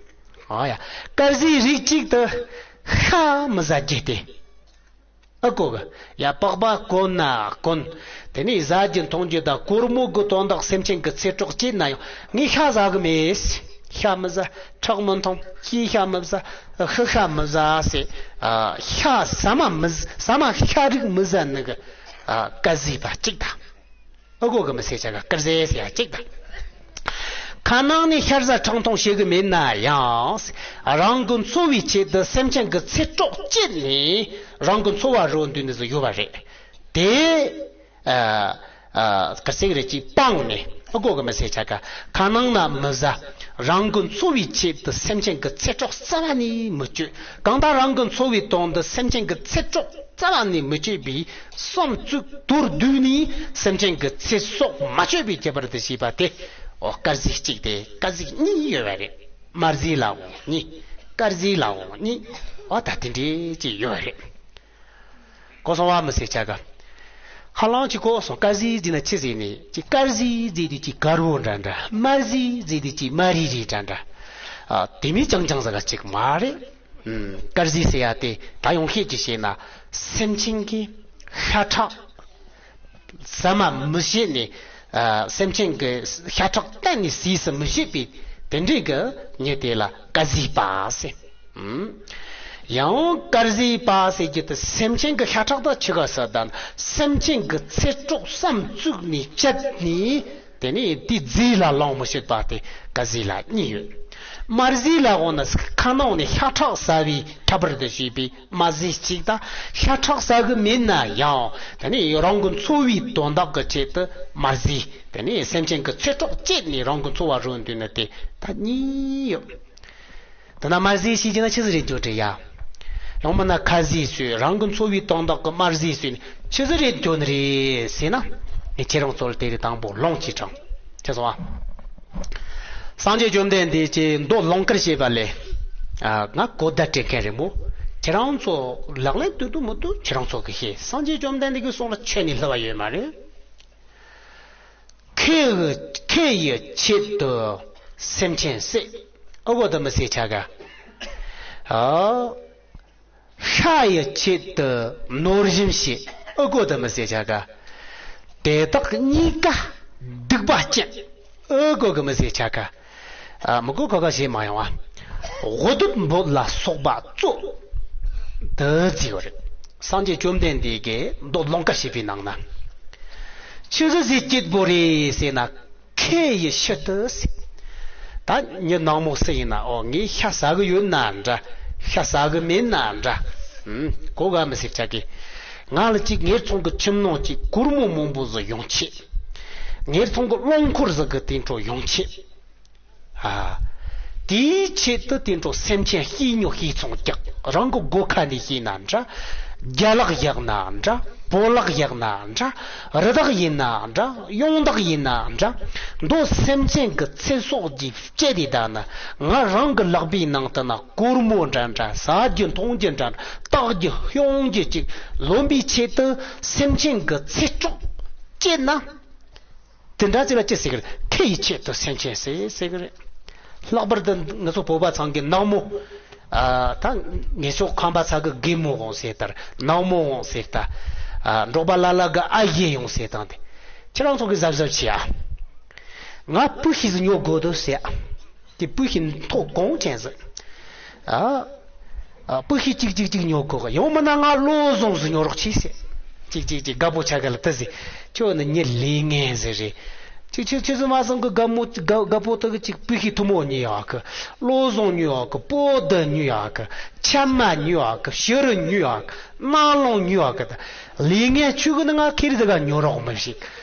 ཨ་ཡ། དཀར་ཟས་རིགས་གཅིག་ཏུ་ཤ་མི་ཟ་རྒྱུ་སྟེ། ཨ་གོ་གི་ཡ་པགས་པ་གོན་ན་གོན། དེ་ནས་ཟ་རྒྱུ་འཐུང་རྒྱུ་དང་གོར་མོ་གི་དོན་དག་སེམས་ཅན་གྱི་ཚེ་སྲོག་བཅད་ན་ཡང་ངས་ཤ་ཟ་གི་མེད། ཤ་མི་ཟ། ཁྲག་མི་འཐུང་། སྐྱེ་ཤ་མི་ཟ། ཤི་ཤ་མི་ཟ་ཟེར། ཤ་ཟ་མ་མི་ཟ་མ་ཤ་རིགས་མི་ཟ་ནི་གི་དཀར་ཟས་པ་གཅིག་དང་། ཨ་གོ་གི་མི་ཟེར་ཆ་ག་དཀར་ཟས་ཟེར་ཡ་གཅིག་དང་། ཁ་ནང་ནས་ཤ་ཟ་ཁྲག་འཐུང་བྱེད་གི་མེད་ན་ཡང་། རང་གི་འཚོ་བའི་ཆེད་དུ་སེམས་ཅན་གྱི་ཚེ་སྲོག་བཅད་ནས་རང་གི་འཚོ་བ་རོལ་འདོད་ནི་ཟིག་ཡོད་པ་རེད། དེ། ཨ། ཨ། དཀར་ཟས་རེད་ཅིག་སྤངས་ནས་ཨ་གོ་གི་མི་ཟེར་ཆ་ག་ཁ་ནང་ན་མི་ཟ། རང་གི་འཚོ་བའི་ཆེད་དུ་སེམས་ཅན་གྱི་ཚེ་སྲོག་རྩ་བ་ནས་མི་གཅོད། གང་ལྟར་རང་གི་འཚོ་བའི་དོན་དུ་སེམས་ཅན་གྱི་ཚེ་སྲོག་རྩ་བ་ནས་མི་གཅོད་པའི་བསམ་ཚུལ་མདོར་བསྡུས་ནས་སེམས་ཅན་གྱི་ཚེ་སྲོག་མ་གཅོད་པའི་ཁྱད་པར་དུ་བྱས་པ་དེ། འོ་དཀར་ཟས་གཅིག་དེ་དཀར་ཟས་གཉིས་ཡོད་པ་རེད། དམར་ཟས་ལའང་གཉིས། དཀར་ཟས་ལའང་གཉིས། འོ་ད་དེ་འདྲས་ཅིག་ཡོད་པ་རེད། གོ་སོང་བ་མི་ཟེར་ཆ་ག་ཧ་ལམ་ཅིག་གོ་སོང་། དཀར་ཟས་ཟེར་ན་ཆི་ཟེར་ནས་ཅིག་དཀར་ཟས་ཟེར་དུས་ཅིག་དཀར་པོ་འདྲ་འདྲ། དམར་ཟས་ཟེར་དུས་ཅིག་དམར་རིལ་རིལ་འདྲ་འདྲ། ཨ། དེ་མིན་རྐྱང་རྐྱང་ཟེར་ག་ཅིག་མ་རེད། ཨུམ། དཀར་ཟས་ཟེར་ཡ་དེ་ད་ཡོང་ཤེས་ཀྱི་བཤད་ན་སེམས་ཅན་གྱི་ཤ་ཁྲག་ཟ་མ་མི་བྱེད་ནས། ཨ། སེམས་ཅན་གྱི་ཤ་ཁྲག་གཏན་ནས་ཟས་སུ་མི་བྱེད་པའི་དེ་འདྲའི་གི་མྱི་དེ་ལ་དཀར་ཟས་པ་ཟེར། ཨུམ། ཡང་དཀར་ཟས་པ་ཟེར་རྒྱུ་དེ་སེམས་ཅན་གྱི་ཤ་ཁྲག་དང་ཆི་ག་ཟེར་དང་སེམས་ཅན་གྱི་ཚེ་སྲོག་བསམ་བཙུགས་ནས་བཅད་ནས། དེ་ནས་དེ་རྫས་ལ་ལོངས་མི་སྤྱོད་པ་དེ་དཀར་ཟས་ལ་གཉིས་ཡོད། དམར་ཟས་ལ་འོ་ན་ཁ་ནང་ནས་ཤ་ཁྲག་ཟ་བའི་ཁྱད་པར་དུ་བྱས་པའི་དམར་ཟས་གཅིག་དང་། ཤ་ཁྲག་ཟ་གི་མེད་ན་ཡང་དེ་ནས་རང་གི་འཚོ་བའི་དོན་དག་གི་ཆེད་དུ་དམར་ཟས། དེ་ནས་སེམས་ཅན་གྱི་ཚེ་སྲོག་བཅད་ནས་རང་གི་འཚོ་བ་རོལ་འདོད་ནི་དེ་ད་གཉིས་ཡོད། དེ་ན་དམར་ཟས་ཤེས་ཀྱི་ན་ཆི་ཟིག་རེད་འགྱོ་དྲི་ཡ། ཡང་མིན་ན་ཁ་ཟས་ཟོས། རང་གི་འཚོ་བའི་དོན་དག་གི་དམར་ཟས་ཟོས་ནས་ཆི་ཟིག་རེད་འགྱོ་ནི་རེད་ཟེར་ན། ངས་ཁྱེད་རང་ཚོ་ལ་དེ་རིང་དང་པོ་ལོངས་སྤྱོད་དྲངས། ཆི་སོང་ཨ། སངས་རྒྱས་བཅོམ་ལྡན་འདས་ཀྱིས་མདོ་ལུང་དཀར་བཤད་པ་ལས། ཨ། ང་གོ་བརྡ་སྤྲད་མཁན་རེད་མོ། ཁྱེད་རང་ཚོ་ལག་ལེན་དུ་འདུག་མི་འདུག་ཁྱེད་རང་ཚོ་གིས་ཤེས། སངས་རྒྱས་བཅོམ་ལྡན་འདས་ཀྱི་གསུང་ལ་ཁྱོན་ནས་བསླུ་བ་ཡོད་མ་རེད། ཁེ་ཡི་ཁེ་ཡི་ཆེད་དུ་སེམས་ཅན་བསད། ཨ་གོ་དུ་མི་བསད་ཆ་ག་ཨ། ཤ་ཡི་ཆེད་དུ་ནོར་སྦྱིན་བྱེད། ཨ་གོ་དུ་མི་བསད་ཆ་ག་དེ་དག་གཉིས་ཀ་སྡིག་པ་ཅན། ཨ་གོ་གི་མི་བསད་ཆ་ག་ཨ། མི་གོ་ཁ་ཁ་བྱེད་མ་ཡོང་བ། དབུ་སྟོད་འབོད་ལ་སོགས་པ་གཙོ་དུ་བརྩིས་པ་རེད། སངས་རྒྱས་བཅོམ་ལྡན་འདས་ཀྱིས་མདོ་ལུང་དཀར་བཤད་པའི་ནང་ན། ཆི་ཟིག་ཟེར་སྐྱིད་པོ་རེད་ཟེར་ན། ཁེ་ཡི་ཆེད་དུ་ཟེར། ད་མྱི་ནག་མོ་སུ་ཡིན་ན། ཨོ། ངས་ཤ་ཟ་གི་ཡོད་ན་འདྲ། ཤ་ཟ་གི་མེད་ན་འདྲ། ཨུམ། གོ་ག་མི་སྲིད་ཆ་གི་ང་ལ་ཅིག་ངེད་ཚང་གི་ཁྱིམ་ནང་ཅིག་སྒོར་མོ་མང་པོ་ཟིག་ཡོང་ཆེད། ངེད་ཚང་གི་རླངས་འཁོར་ཟིག་གི་དེ་འཕྲོ་ཡོང་ཆེད། ཨ། དེའི་ཆེད་དུ་དེ་འཕྲོ་སེམས་ཅན་ཤི་ཉོ་ཤི་ཚོང་རྒྱག་རང་གི་སྒོ་ཁ་ནས་ཤི་ན་འདྲ། རྒྱ་ལག་བཞག་ན་འདྲ། བོད་ལག་བཞག་ན་འདྲ། རི་དྭགས་ཡིན་ན་འདྲ། གཡུང་དྭགས་ཡིན་ན་འདྲ། མདོ་སེམས་ཅན་གྱི་ཚེ་སྲོག་གི་སྤྱད་དེ་བསྡད་ན། ང་རང་གི་ལག་པའི་ནང་དུ་ན་སྒོར་མོ་འདྲ་འདྲ། ཟ་རྒྱུ་འཐུང་རྒྱུ་འདྲ་འདྲ། བཏགས་རྒྱུ་གཡོང་རྒྱུ་ཅིག་ལོན་པའི་ཆེད་དུ་སེམས་ཅན་གྱི་ཚེ་སྲོག་སྤྱད་ན། དེ་འདྲ་ཅིག་ལ་ཅི་ཟེར་གི་རེད། ཁེ་ཡི་ཆེད་དུ་སེམས་ཅན་བསད་ཟེར་གི་རེད། ལྷག་པར་དུ་ང་ཚོ་བོད་པ་ཚང་གི་ནག་མོ། ཨ། ད་ངེད་ཚོ་ཁམས་པ་ཚང་གི་རྒན་མོ་འོང་ཟེར་ལྟར། ནག་མོ་འོང་ཟེར་ལྟར། ཨ། འབྲོག་པ་ལ་ལ་གི་ཨ་ཡེ་ཡོང་ཟེར་དང་དེ། ཁྱེད་རང་ཚོ་གི་གཟབ་གཟབ་བྱེད་ཨ། ང་སྤུ་ཤི་ཟིག་ཉོ་དགོས་འདུག་ཟེར་ཨ། དེ་སྤུ་ཤི་མཐོ་གོང་ཅན་ཟིག་ཨ། ཨ། སྤུ་ཤི་གཅིག་གཅིག་གཅིག་ཉོ་དགོས་གི་ཡོང་མིན་ན་ང་བློ་བཟང་ཟིག་ཉོ་རོགས་གྱིས་ཟེར། གཅིག་གཅིག་གཅིག་རྒད་པོ་ཆ་ག་ལ་ད་ཟེར། ཁྱོད་ནི་མྱི་ལས་ངན་ཟིག་རེད། ཅིག་ཆི་ཆི་ཟིག་མ་སོང་གི་རྒད་མོ་རྒད་རྒད་པོ་དག་གི་ཅིག་སྤུ་ཤི་ཐུ་མོ་ཉོ་ཡག་གི། བློ་བཟང་ཉོ་ཡག་གི། པོ་ཏི་ཉོ་ཡག་གི། ཆབ་མ་ཉོ་ཡག་གི། ཕྱུ་རུ་ཉོ་ཡག་གི། སྣ་ལོང་ཉོ་ཡག་གི། ད་ལས་ངན་ཆུ་གི་ནི་ང་ཁེར་ཟིག་ག་ཉོ་རོགས་མི་བྱེད།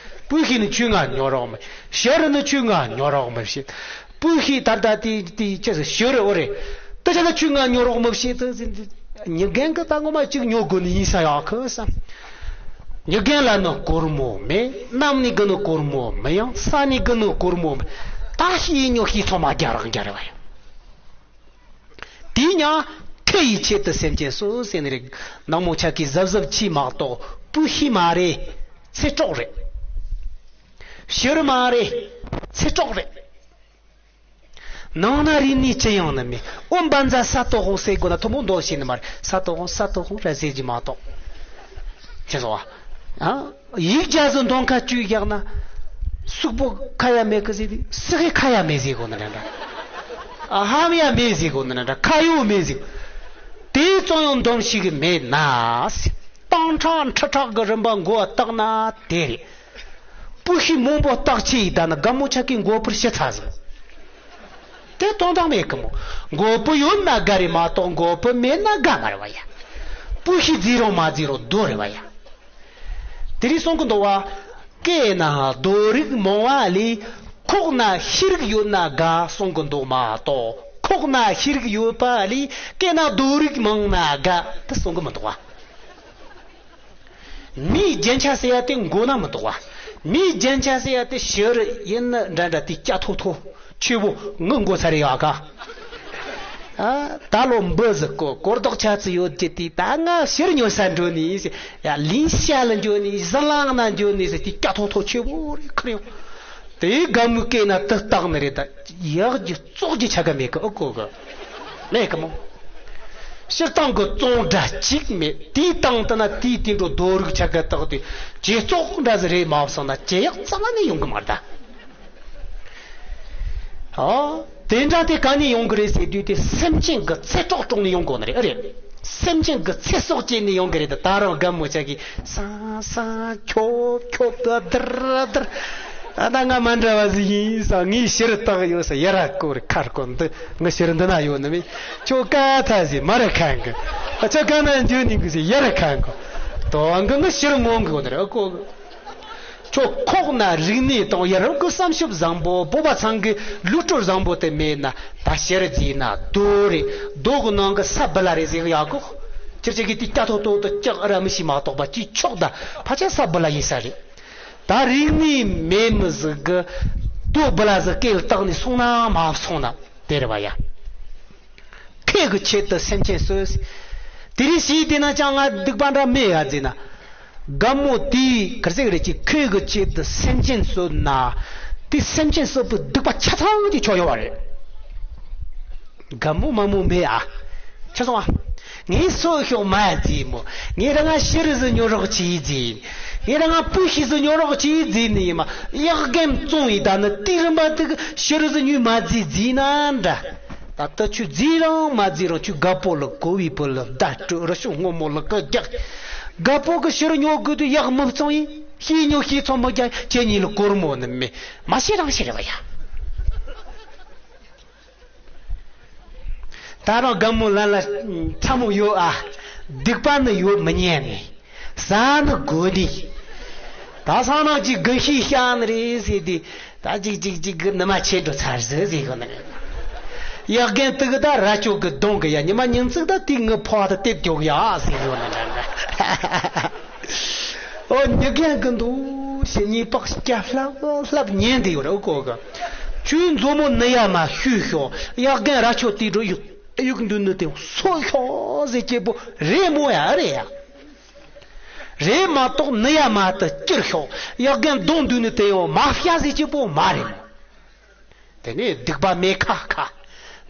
སྤུ་ཤི་ནི་ཆུ་ང་ཉོ་རོགས་མི། ཕྱུ་རུ་ནི་ཆུ་ང་ཉོ་རོགས་མི་བྱེད། སྤུ་ཤི་ད་ལྟ་དེ་དེ་ཅི་ཟེར་ཞོར་རེ་འོ་རེ། ད་ཆ་ད་ཆུ་ང་ཉོ་རོགས་མི་བྱེད་དུ་ཟིན་དུ། ཉི་རྒན་གི་ད་ངོ་མ་གཅིག་ཉོ་དགོས་ནི་ཡིན་ས་ཡག་གི་ས། ཉི་རྒན་ལ་ནི་སྒོར་མོ་མེད། གནམ་ནི་གི་ནི་སྒོར་མོ་མི་ཡོང་། ས་ནི་གི་ནི་སྒོར་མོ་མེད། ད་ཤི་ཉོ་ཤི་ཚང་མ་རྒྱ་རང་རྒྱ་རེ་བ་ཡོང་། དེའི་ཉག་ཁེ་ཡི་ཆེད་དུ་སེམས་ཅན་སོ་ཟེར་ནི་རེད། ནག་མོ་ཆ་གི་གཟབ་གཟབ་ཆི་མ་གཏོགས་སྤུ་ཤི་མ་རེད། ཚེ་སྲོག་རེད། ཕྱུ་རུ་མ་རེད། ཚེ་སྲོག་རེད། ནང་ན་རིག་གནས་ཅི་ཡང་ནི་མེད། ཨོ་འབའ་འཛའ་ས་ཏོ་ཧོང་ཟེར་དགོས་ན་ཐུ་མོ་འདོགས་ཤེས་ནི་མ་རེད། ས་ཏོ་ཧོང་ས་ཏོ་ཧོང་ར་ཟེར་གྱི་མ་གཏོགས། ཁྱེད་ཚོ་བ། ཨ། ཡིག་རྒྱ་བཟོ་འདོན་ཁ་བཅུག་བཞག་ན། སུག་པོ་ཁ་ཡ་མེད་གི་ཟེར་དུས་སུ་གི་ཁ་ཡ་མེད་ཟེར་དགོས་ནི་རེད་འདྲ། ཨ། ཧམ་ཡ་མེད་ཟེར་དགོས་ནི་རེད་འདྲ། ཁ་ཡོད་མེད་ཟེར། དེ་ཙང་ཡང་འདོན་ཤེས་གི་མེད་ན། སྟོང་ཕྲག་ཁྲི་ཕྲག་གི་རིམ་པ་མགོ་བཏགས་ན་དེ་རེད། སྤུ་ཤི་མང་པོ་བཏགས་ཆེ་ཡི་ད་ན་རྒད་མོ་ཆ་གི་མགོ་ཕུར་ཤི་ཚ་ཟིན། དེ་དོན་དག་མེད་གི་མོ། མགོ་བུ་ཡོད་ན་དགའ་རེད་མ་གཏོགས་མགོ་བུ་མེད་ན་དགའ་མ་རེད་བ་ཡ། སྤུ་ཤི་རྫི་རང་མ་རྫི་རང་རྡོ་རེད་བ་ཡ། དེ་རིང་གསུང་གི་འདུག་བ། སྐེ་ན་རྡོ་རིགས་མང་བ་ལས། ཁོག་ན་ཤེས་རིག་ཡོད་ན་དགའ་གསུང་གི་འདུག་མ་གཏོགས། ཁོག་ན་ཤེས་རིག་ཡོད་པ་ལས་སྐེ་ན་རྡོ་རིགས་མང་ན་དགའ་དེ་གསུང་གི་མི་འདུག་བ། མིའི་རྒྱན་ཆ་ཟེར་ཡ་དེ་མགོ་ན་མི་འདུག་བ། མིའི་རྒྱན་ཆ་ཟེར་ཡ་དེ་ཕྱི་རུ་ཡིན་ན་འདྲ་འདྲ་དེ་སྐྱ་ཐོ་ཐོ་ཆེ་བོ་ངུ་མགོ་ཚ་རེ་ཡག་ག་ཨ། ད་ལོ་འབུ་ཟིག་གོ་གོར་རྡོག་ཆ་ཚི་ཡོད་ཀྱི་དེ་ད་ང་ཕྱིར་ཉོ་ས་འགྲོ་ནི་ཟེར། ཡ་ལིན་ཤ་ལ་འགྲོ་ནི་ཟི་ལང་ན་འགྲོ་ནི་ཟེར་དེ་སྐྱ་ཐོ་ཐོ་ཆེ་བོ་རེ་ཁར་ཡོང་། དེའི་དགའ་མོའི་སྐེ་ན་དུ་བཏགས་ནི་རེད་ད། ཡག་རྒྱུ་བཙོག་རྒྱུ་ཆ་ག་མེད་གི་ཨུ་གོ་གི་མེད་གི་མོ། སྤྱིར་བཏང་གི་བཙོང་འདྲ་གཅིག་མེད། དེའི་སྟེང་དུ་ན་དེའི་དེ་འགྲོ་རྡོ་རིགས་ཆ་ག་བཏགས་དུས་ཇེ་བཙོག་འདྲ་ཟིག་རེད་མ་བསམ་ན་ཇེ་ཡག་རྩ་བ་ནས་ཡོང་གི་མ་རེད་ད། ཨོ། དེ་འདྲ་དེ་ག་ནས་ཡོང་གི་རེད་ཟེར་དུས་དེ་སེམས་ཅན་གི་ཚེ་སྲོག་དཀྲོག་ནས་ཡོང་དགོས་ནི་རེད་ཨེ་རེད། སེམས་ཅན་གི་ཚེ་སྲོག་བཅད་ནས་ཡོང་གི་རེད། ད་ད་རང་རྒན་མོ་ཆ་གིས་སང་སང་ཁྱོ་ཁྱོ་དུ་དིར་དིར། ཨ་ད་ང་མ་འདྲ་བ་ཟིག་ཡིན་ས། ངའི་ཕྱིར་བཏགས་ཡོད་ས་ཡ་ར་ཀོ་རི་ཁར་ཀོ་འདི་ངའི་ཕྱིར་འདི་ན་ཡོད་ནི་མིན། ཁྱོ་ཀ་ཐ་ཟིག་མ་ར་ཁན་གི། ཨ་ཆ་ཀ་ན་འཇུ་ནི་གི་ཟིག་ཡ་ར་ཁན་གི། དོ་ཨང་གི་ངའི་ཕྱིར་མོང་གི་ཡོད་ནི་རེད་ཨ་ཀོ་གི། ཁྱོད་ཁོག་ན་རིག་གནས་དང་ཡ་རབས་ཀྱི་བསམ་ཞིབ་བཟང་པོ། བོད་པ་ཚང་གི་ལུས་སྲོལ་བཟང་པོ་དེ་མེད་ན་ད་ཤེར་རྫི་ན་རྡོ་རེད། རྡོ་གི་ནང་གི་ས་བུ་ལ་རེད་ཟེར་གི་ཡག་གོ། ཁྱེད་ཅག་གིས་དེ་སྐྱ་ཐོ་ཐོ་དུ་ལྕགས་ར་མི་ཤི་མ་གཏོགས་པ་ཅི་ཆོག་ད་ཕ་ཆ་ས་བུ་ལ་ཡིན་ས་རེད། ད་རིག་གནས་མེད་མི་ཟིག་གི་ ཁོ་བུ་ལ་ཟི་སྐད་ལ་བཏགས་ནས་སོང་ན་མ་སོང་ན་དེ་རེད་བ་ཡ། ཁེ་གི་ཆེད་དུ་སེམས་ཅན་གསོད། དེ་རིང་ཞིག་དེ་ན་ཅང་ང་སྡིག་པ་འདྲ་མེད་ཡ་ཟེར་ན། དགའ་མོ་དེའི་གར་ཟེར་རེད་ཀྱི་ཁེ་གི་ཆེད་དུ་སེམས་ཅན་གསོད་ན། དེ་སེམས་ཅན་གསོད་པའི་སྡིག་པ་ཆ་ཚང་གི་ཆོག་ཡོང་བ་རེད། དགའ་མོ་མ་མོ་མེད་ཨ། ཆ་སོང་ཨ། ངས་སོ་ཤོག་མ་ཟིན་མོ། ངས་རང་ང་ཤི་རི་ཟི་ཉོ་རོགས་ཆི་ཟིན། ངས་རང་ང་པུ་ཤི་ཟི་ཉོ་རོགས་ཆི་ཟིན་ནི་ཡིན་མ། གཡག་རྒན་བཙོང་ཡི་ད་ནི་དེ་རིམ་པ་དེ་གི་ཤི་རི་ཟི་ཉོས་མ་ཟིན་ཟིན་ན་འདྲ། ད་ལྟ་ཁྱོད་ཟིན་རང་མ་ཟིན་རང་ཁྱོད་དགའ་པོ་ལ་གོ་བའི་བུ་ལ་བརྡ་སྤྲོད་རི་ཤོག་སྔོན་མོ་ལ་ཀི་རྒྱག་དགའ་པོ་གི་ཤི་རི་ཉོ་དགོས་དུས་གཡག་མི་བཙོང་ཡི། ཤི་ཉོ་ཤི་ཚོང་མི་རྒྱག་ཁྱེད་གཉིས་ལ་སྒོར་མོ་ནི་མེད། མ་ཤི་རང་ཤི་རེ་བ་ཡ། ད་རང་དགའ་མོ་ལ་ལ་ཕྲ་མོ་ཡོད་ཨ། སྡིག་པ་ནི་ཡོད་མི་ཉན་ནི། ཟ་ནི་དགོས་ནི། ད་སང་ནང་གཅིག་དགུན་ཤིང་བཤའ་ནི་རེད་ཟེར་ཏེ། ད་ཅིག་ཅིག་ཅིག་གི་ནི་མ་ཆེ་འགྲོ་ཚར་ཟེར་ཟེར་གོ་ནི་རེད། གཡག་རྒན་དུ་གི་ད་ར་ཅོ་གི་གདོང་གི་ཡ་ཉི་མ་ཉིན་ཙིག་ད་དེ་ངི་ཕོ་ད་དེབ་རྒྱོག་ཡ་ཟེར་གོ་ནི་འདྲ་འདྲ། ཨོ་ཉི་རྒན་གི་འདུག་ཞེ་གཉིས་པགས་སྐྱ་ལྷབ་ལྷབ་ཉན་དེ་ཡོད་རེད་ཨོ་གོ་གི། ཁྱོད་མཛོ་མོ་ནི་ཡ་མ་ཤུས་ཤོག་གཡག་རྒན་ར་ཆོ་དེ་འགྲོ་ཡུག་ཡུག་འདུག་ནི་དེ་སོ་ཤོག་ཟེར་སྐྱེ་པོ་རེད་མོ་ཡ་རེད་ཡ། རེད་མ་གཏོགས་ནི་ཡ་མ་དུ་སྐྱུར་ཤོག་གཡག་རྒན་གདོང་འདུག་ནི་དེ་ཡང་མ་ཤ་ཟེར་སྐྱེ་པོ་མ་རེད་མོ། དེ་ནས་སྡིག་པ་མེད་ཁ་ཁ།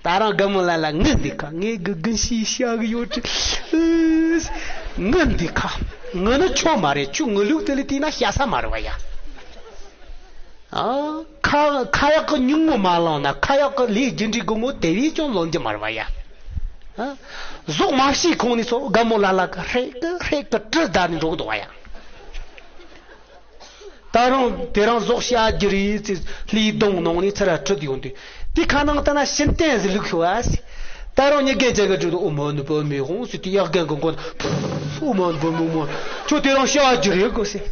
ད་རང་དགའ་མོ་ལ་ལ་ངུ་འདི་ཁ་ངས་དགུ་དགུན་ཤིག་བཤའ་གི་ཡོད་ཀྱི། ངུ་འདི་ཁ། ངུ་ནི་ཆོ་མ་རེད། ཁྱོད་ངུ་ལུག་དེ་ལས་དེ་ན་བཤའ་ས་མ་རེད་བ་ཡ། ཨ། ཁ་ཁ་ཡག་གི་ཉུང་ངུ་མ་ལངས་ན་ཁ་ཡག་གི་ལས་རྒྱུ་འབྲས་དགོས་ངོ་དེ་བས་ཀྱང་ལོན་རྒྱུ་མ་རེད་བ་ཡ། ཨ། ཟོག་མ་བཤས་གོང་ནས་ཚོ་དགའ་མོ་ལ་ལ་གི་ཧྲེ་གི་ཧྲེ་གི་དྲི་བདའ་ནས་འགྲོ་གི་འདུག་བ་ཡ། ད་རུང་དེ་རང་ཟོག་བཤའ་རྒྱུ་རེད་ཟེར་ལྷའི་གདོང་ནང་ནས་ཚུར་ར་ཁྲིད་ཡོང་དུས་དེ་ཁ་ནང་ལྟ་ན་ཤིན་ཏན་ཟེར་ལུག་ཤོག་ཨ་ཟེར། ད་རུང་ཉི་རྒན་ཅག་གི་ཁྲོད་དུ་ཨོ་མ་ནི་པ་མི་ཧོང་ཟེར་དུས་གཡག་རྒན་གི་མགོ་ན་ཨོ་མ་ནི་པ་མི་མོ་ཁྱོད་དེ་རང་བཤའ་རྒྱུ་རེད་གོ་ཟེར།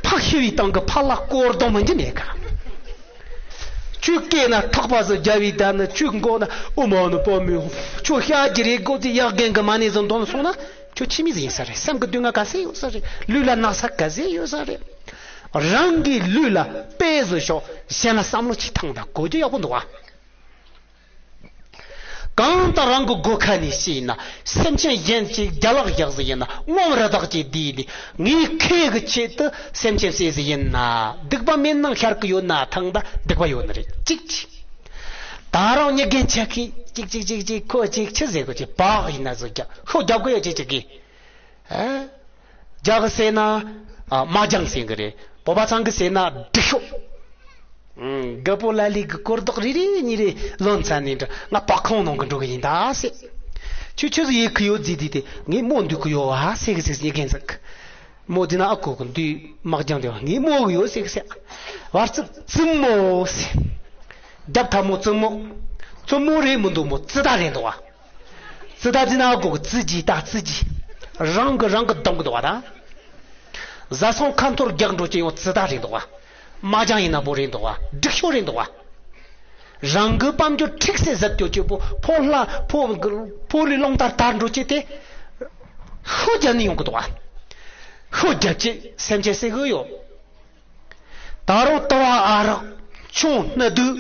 ཕག་ཤི་བའི་སྟེང་གི་ཕག་ལ་སྐོར་གཏོང་མི་འགྱུར་ནས་ག་ཁྱོད་སྐེ་ན་ཐག་པ་ཟིག་རྒྱབ་བའི་ད་ནི་ཁྱོད་མགོ་ན་ཨོ་མ་ནི་པ་མི་ཧོང་ཁྱོད་བཤའ་རྒྱུ་རེད་གོ་ཟེར་གཡག་རྒན་གི་མ་ནི་ཟིག་འདོན་སོང་ན། ཁྱོད་ཁྱིམ་མི་ཟིག་ཡིན་ས་རེད། སེམས་ཀྱི་སྡུག་བསྔལ་ག་ཚད་ཡོད་ས་རེད། ལུས་ལ་ན་ཚ་ག་ཚད་ཡོད་ས་རེད། རང་གི་ལུས་ལ་དཔེ་བཟོ་ཤོག་གཞན་ལ་བསམ་བློ་ཅིག་བཏང་དང་གོ་རྒྱུ་ཡག་པོ་འདུག་ཨ། གང་ལྟར་རང་གི་སྒོ་ཁ་ནས་ཤི་ཡིན་ན་སེམས་ཅན་གཞན་གྱི་རྒྱ་ལག་བཞག་ཟིག་ཡིན་ན་དངོས་ར་བདག་གི་དུས་ནས་ངའི་ཁེ་གི་ཆེད་དུ་སེམས་ཅན་བསད་ཟིག་ཡིན་ན་སྡིག་པ་མེད་ནང་ཤར་གི་ཡོད་ན་ཐང་ད་སྡིག་པ་ཡོད་ནི་རེད་ཅིག་ཅིག་ད་རུང་ཉི་རྒན་ཆ་ཁི་ཅིག་ཅིག་ཅིག་ཅིག་ཁོ་ཅིག་ཆི་ཟེར་གོ་ཅིག་བག་ཡིན་ན་ཟིག་རྒྱ་ཤོག་རྒྱབ་གི་ཡོད་ཅིག་ཅིག་གི། ཨ། རྒྱ་གི་ཟེར་ན། ཨ། དམག་རྒྱང་ཟེར་གི་རེད། བོད་པ་ཚང་གི་ཟེར་ན་སྒྲིག་ཤོག་ཨུམ། རྒད་པོ་ལ་ལི་གི་སྐོར་རྡོག་རེ་རེ་གཉིས་རེ་ལོན་ཚར་ནས་འདྲ་ང་པག་ཁོང་ནང་གི་འགྲོ་གི་ཡིན་ད་ཟེར། ཁྱོད་ཆི་ཟིག་ཡེད་གི་ཡོད་ཟེར་དུས་དེ་ངས་རྨོ་འདུག་གི་ཡོད་ཨ་ཟེར་གི་ཟེར་ཉི་རྒན་ཟིག་རྨོ་དེ་ན་ཨ་ཁུ་གི་འདུས་དམག་རྒྱང་དེ་ངས་རྨོ་གི་ཡོད་ཟེར་གི་ཟེར། བར་ཙི་བཙུན་མོ་ཟེར། རྒྱབ་ཐལ་མོ་བཙུན་མོ། བཙུན་མོ་རེད་མི་འདུག་མོ་ཙི་ད་རེད་འདུག་བ། ཙི་ད་ཙི་ན་གོ་གི་ཙི་ཇི་ད་ཙི་ཇི། རང་གི་རང་གི་གདོང་གི་འདུག་བ་ད། བཟའ་ཚང་ཁ་འཐོར་རྒྱག་འགྲོ་ཅི་ཡོང་ཙི་ད་རེད་འདུག་བ། མ་ཅང་ཡིན་ན་པོ་རེད་འདུག་བ། སྒྲིག་ཤོག་རེད་འདུག་བ། རང་གི་དཔལ་འབྱོར་ཁྲིག་སེ་ཟད་ཀྱོ་ཅི་པོ་ཕོ་ལ་ཕོ་ཕོ་ལི་ལོང་ལྟར་དར་འགྲོ་ཅི་དེ། ཤོ་རྒྱ་ནི་ཡོང་གི་འདུག་བ། ཤོ་རྒྱ་ཅི་སེམས་ཅན་སེ་གི་ཡོད། ད་རུང་ལྟ་བ་ཨ་རག་ཆུང་སྣ་སྡུག་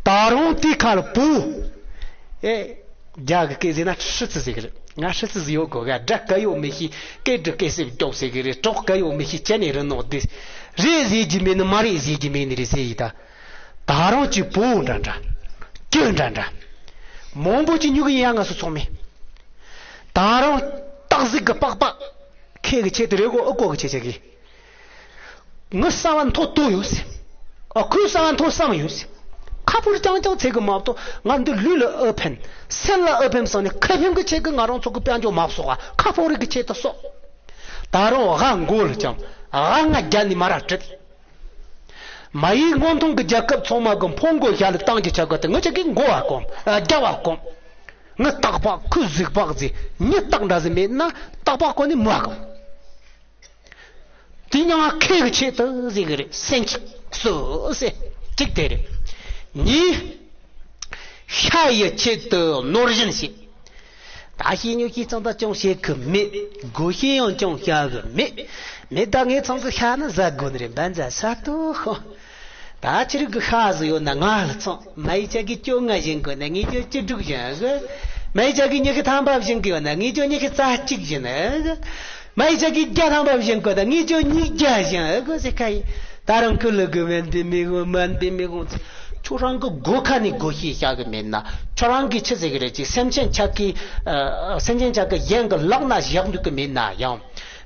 ད་རུང་དེའི་ཁ་ལ་བུ། ཨེ། རྒྱ་གི་སྐད་ཟེར་ན་ཧྲི་ཙི་ཟེར་གི་རེད། ང་ཧྲི་ཙི་ཟིག་ཡོད་གོ་ག་དགྲ་ག་ཡོད་མི་ཤེས་སྐད་དུ་སྐད་སེབ་རྒྱོབ་ཟེར་གི་རེད། གྲོགས་ག་ཡོད་མི་ཤེས་ཅན་ནས་རི་ནོག་དེ། རེད་ཟེར་གྱི་མེད་ནི་མ་རེད་ཟེར་གྱི་མེད་ནི་རེད་ཟེར་ཡི་ད། ད་རུང་གྱི་བུ་འདྲ་འདྲ། སྐྱོན་འདྲ་འདྲ། མང་པོ་ཅིག་ཉུག་གི་ཡ་ང་སུ་ཚོགས་མེད། ད་རུང་སྟག་གཟིག་གི་པགས་པ། ཁེ་གི་ཆེད་དུ་རེད་གོ་ཨ་ཀོ་གི་ཆེད་ཆེད་གི། ངི་གསང་བ་མཐོ་ཏོ་ཡོད་ཟེར། ཨ་ཁུའི་གསང་བ་མཐོ་བསམ་ཡོད་ཟེར། ཁ་ཕོར་རྐྱང་རྐྱང་ཚེ་གི་མ་གཏོགས་ང་འདི་ལུས་ལ་ཨ་ཕན། སེམས་ལ་ཨ་ཕན་བསམ་ནས་ཁ་ཕན་གི་ཆེད་གི་ང་རང་ཚོ་གི་དཔལ་འབྱོར་མ་གསོག་ག་ཁ་ཕོར་གི་ཆེད་དུ་གསོག་ད་རུང་ཨ་མགོ་ལ་ཅང་ཨ་ང་རྒྱ་ནི་མ་ར་བྲིད། མ་ཡིག་སྔོན་ཐོན་གི་རྒྱལ་ཁབ་ཚང་མ་གི་ཕོ་མགོ་ཞྭ་ལ་བཏང་གི་ཆ་གི་དེ་ངི་ཆ་གི་མགོ་བ་གོམ་རྒྱ་བ་གོམ། ངི་སྟག་པག་ཁུ་གཟིག་པག་ཟེ་ཉི་སྟག་འདྲ་ཟེ་མེད་ན་སྟག་པག་གོ་ནི་མ་གོམ། དེ་ཉང་ཁེ་གི་ཆེད་དུ་ཟེར་གི་རེད། སེམས་ཅིག་སོ་ཟེར་གཅིག་དེ་རེད། གཉིས། ཤ་ཡི་ཆེད་དུ་ནོར་བཞིན་བྱེད། ད་ཤེས་ཉོ་ཤེས་ཚང་ད་ཅུང་བྱེད་གི་མེད། དགོས་ཤེས་ཡང་ཅུང་བྱ་གི་མེད། མེད་ད་ངས་ཚང་གི་ཤ་ནི་ཟ་དགོས་ནི་རེད། འབན་ཟ་ས་ཏོ་ཤོ། ད་ཁྱི་རིགས་ཀྱི་ཤ་ཟིག་ཡོད་ན་ང་ལ་ཚང་། མ་ཡི་ཅག་གི་བཅོ་ལྔ་བཞེངས་དགོས་ན་ངས་ཅོ་བཅུ་དྲུག་བཞེངས་གི། མ་ཡི་ཅག་གི་ཉི་ཤུ་ཐམ་པ་བཞེངས་གི་ཡོད་ན་ངས་ཅོ་ཉི་ཤུ་རྩ་གཅིག་བཞེངས་གི། མ་ཡི་ཅག་གི་བརྒྱ་ཐམ་པ་བཞེངས་དགོས་ན་ངས་ཅོ་ཉིས་བརྒྱ་བཞེངས་གི་ཟེར་ཁ་ཡི། ད་རང་ཁུ་ལུ་གི་མན་དེ་མི་གོ་མན་དེ་མི་གོ། ཁྱོད་རང་གི་སྒོ་ཁ་ནས་སྒོ་ཤེས་བྱ་གི་མེད་ན། ཁྱོད་རང་གི་ཆི་ཟེར་གི་རེད། ཅིག་སེམས་ཅན་ཆག་གི་ཨ། སེམས་ཅན་ཆག་གི་གཞན་གི་ལག་ན་བཞག་འདུག་གི་མེད་ན་ཡང་།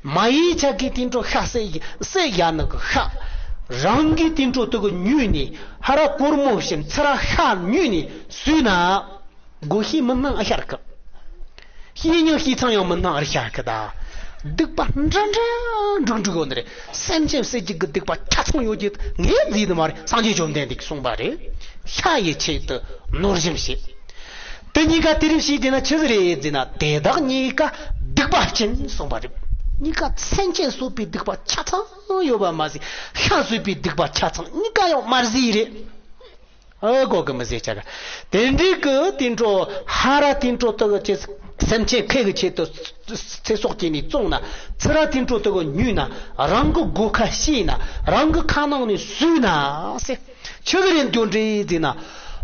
མ་ཡི་ཆག་གི་དེ་འཕྲོ་ཤ་བསད་བསད་ཡ་ནི་གི་ཤ། རང་གི་དེ་འཕྲོ་དུ་གི་ཉུས་ནི། ཧ་ར་གོར་མོ་བཞིན་ཚུ་ར་ཤ་ཉུས་ནི་ཟོས་ན། སྒོ་ཤེས་མི་སྣང་ཨ་ཤར་གི། ཤེས་ཉིན་ཤེས་ཚང་ཡང་མི་སྣང་ཨར་ཤར་གི་ད། སྡིག་པ་འདྲ་འདྲ་འགྲིག་འགྲིག་ཡོད་ནི་རེད། སེམས་ཅན་བསད་ཀྱི་གི་སྡིག་པ་ཆ་ཚང་ཡོད་ཀྱི་ངས་བརྫིས་ནི་མ་རེད། སངས་རྒྱས་བཅོམ་ལྡན་འདས་ཀྱིས་གསུངས་པ་རེད། ཤ་ཡི་ཆེད་དུ་ནོར་གཞན་བྱེད། དེ་གཉིས་ཀ་དེ་རིང་བྱས་བྱས་ན་ཆི་ཟིག་རེད་ཟེར་ན། དེ་དག་གཉིས་ཀ་སྡིག་པ་ཅན་གསུངས་པ་རེད། གཉིས་ཀ་སེམས་ཅན་གསོད་པའི་སྡིག་པ་ཆ་ཚང་ཡོད་པ་མ་ཟད། ཤ་གསོད་པའི་སྡིག་པ་ཆ་ཚང་གཉིས་ཀ་ཡང་མ་བརྫིས་རེད། ཨ་གོ་གི་མི་ཟེར་ཆ་ག་དེ་འདྲའི་གི་དེ་འཕྲོ་ཧ་ར་དེ་འཕྲོ་དུ་གི་སེམས་ཅན་ཁེ་གི་ཆེད་དུ་ཚེ་སྲོག་སྐྱེལ་ནས་བཙོངས་ན། ཚུ་ར་དེ་འཕྲོ་དུ་གི་ཉུས་ན། རང་གི་སྒོ་ཁ་ཕྱེས་ན། རང་གི་ཁ་ནང་ནས་ཟོས་ན་ཟེར། ཆི་གི་རེད་འདོད་འདྲེ་ཟེར་ན།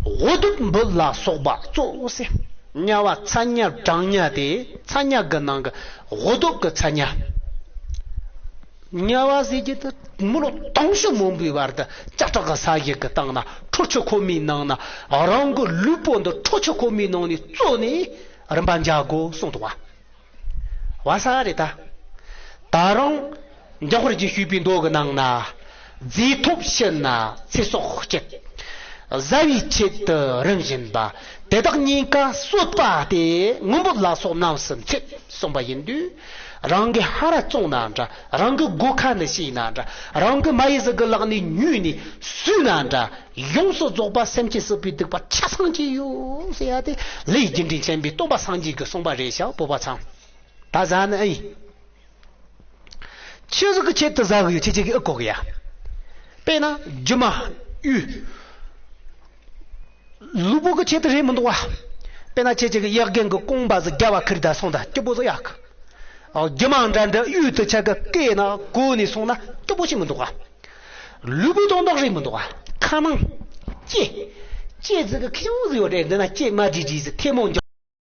འུ་སྡུག་འབུད་ལ་སོགས་པ་གཙོ་ཟེར། དམྱལ་བ་ཚ་དམྱལ་གྲང་དམྱལ་དེ། ཚ་དམྱལ་གི་ནང་གི་འུ་སྡུག་གི་ཚ་དམྱལ། དམྱལ་བ་ཟེར་གྱི་དེ་མི་ལོ་སྟོང་ཕྲག་མང་པོའི་བར་དུ་ལྕགས་ཐག་གི་ས་གཞི་གི་སྟེང་ན། ཁྲོ་ཆུ་ཁོལ་མའི་ནང་ན། རང་གི་ལུས་པོ་འདི་ཁྲོ་ཆུ་ཁོལ་མའི་ནང་ནས་བཙོས་ནས་རིམ་པ་འཇལ་དགོས་གསུངས་འདུག་བ། བ་ས་རེད་ད། ད་རུང་འཇམ་དཔལ་གྱིས་ཞུས་པའི་མདོ་གི་ནང་ན། རྫས་ཐོབ་ཕྱིར་ན་ཚེ་སྲོག་སྐྱེལ། བཟའ་བའི་ཆེད་དུ་རིམ་བཞིན་པ། དེ་དག་གཉིས་ཀ་གསོད་པ་སྟེ། ངུ་འབོད་ལ་སོགས་རྣམས་སུ་འཚེ། གསུངས་པ་ཡིན་དུས། རང་གི་ཧ་ར་བཙོངས་ན་འདྲ། རང་གི་སྒོ་ཁ་ནས་ཕྱེས་ན་འདྲ། རང་གི་མ་ཡི་ཟིག་གི་ལག་ནས་ཉོས་ནས་ཟོས་ན་འདྲ། ཡོངས་སུ་རྫོགས་པ་སེམས་ཅན་གསོད་པའི་སྡིག་པ་ཆ་ཚང་གི་ཡོད་ཟེར་ཡ་དེ། ལས་རྒྱུ་འབྲས་མཁྱེན་པའི་སྟོན་པ་སངས་རྒྱས་ཀྱིས་གསུངས་པ་རེད་ཤག་བོད་པ་ཚང་། ད་ཟ་ནི་ཨེ་ཡིན། ཆི་ཟིག་གི་ཆེད་དུ་ཟ་གི་ཡོད། ཁྱེད་ཅག་གིས་ཨེ་གོ་གི་ཡ། དཔེར་ན་རྒྱུ་མ་གཡུ། ལུས་པོ་གི་ཆེད་དུ་རེད་མི་འདུག་བ། དཔེར་ན་ཁྱེད་ཅག་གི་གཡག་རྒན་གི་རྐང་པ་ཟིག་རྒྱབ་བ་ཁུར་ད་སོང་ད་སྐྱིད་པོ་ཟིག་ཡག་གི། རྒྱུ་མ་འདྲ་འདྲ་གཡུ་དུ་ཆ་གི་སྐེ་ན་གོ་ནས་སོང་ན་སྐྱིད་པོ་ཞིག་མི་འདུག་བ། ལུས་པོ་དོན་དག་རེད་མི་འདུག་བ། ཁ་ནང་ལྕེ། ལྕེ་ཟིག་གི་ཁེ་བོ་ཟིག་ཡོད་རེད། འདི་ན་ལྕེ་མ་བྲིས་བྲིས་ཟིག་ཐལ་མོ་འཇོག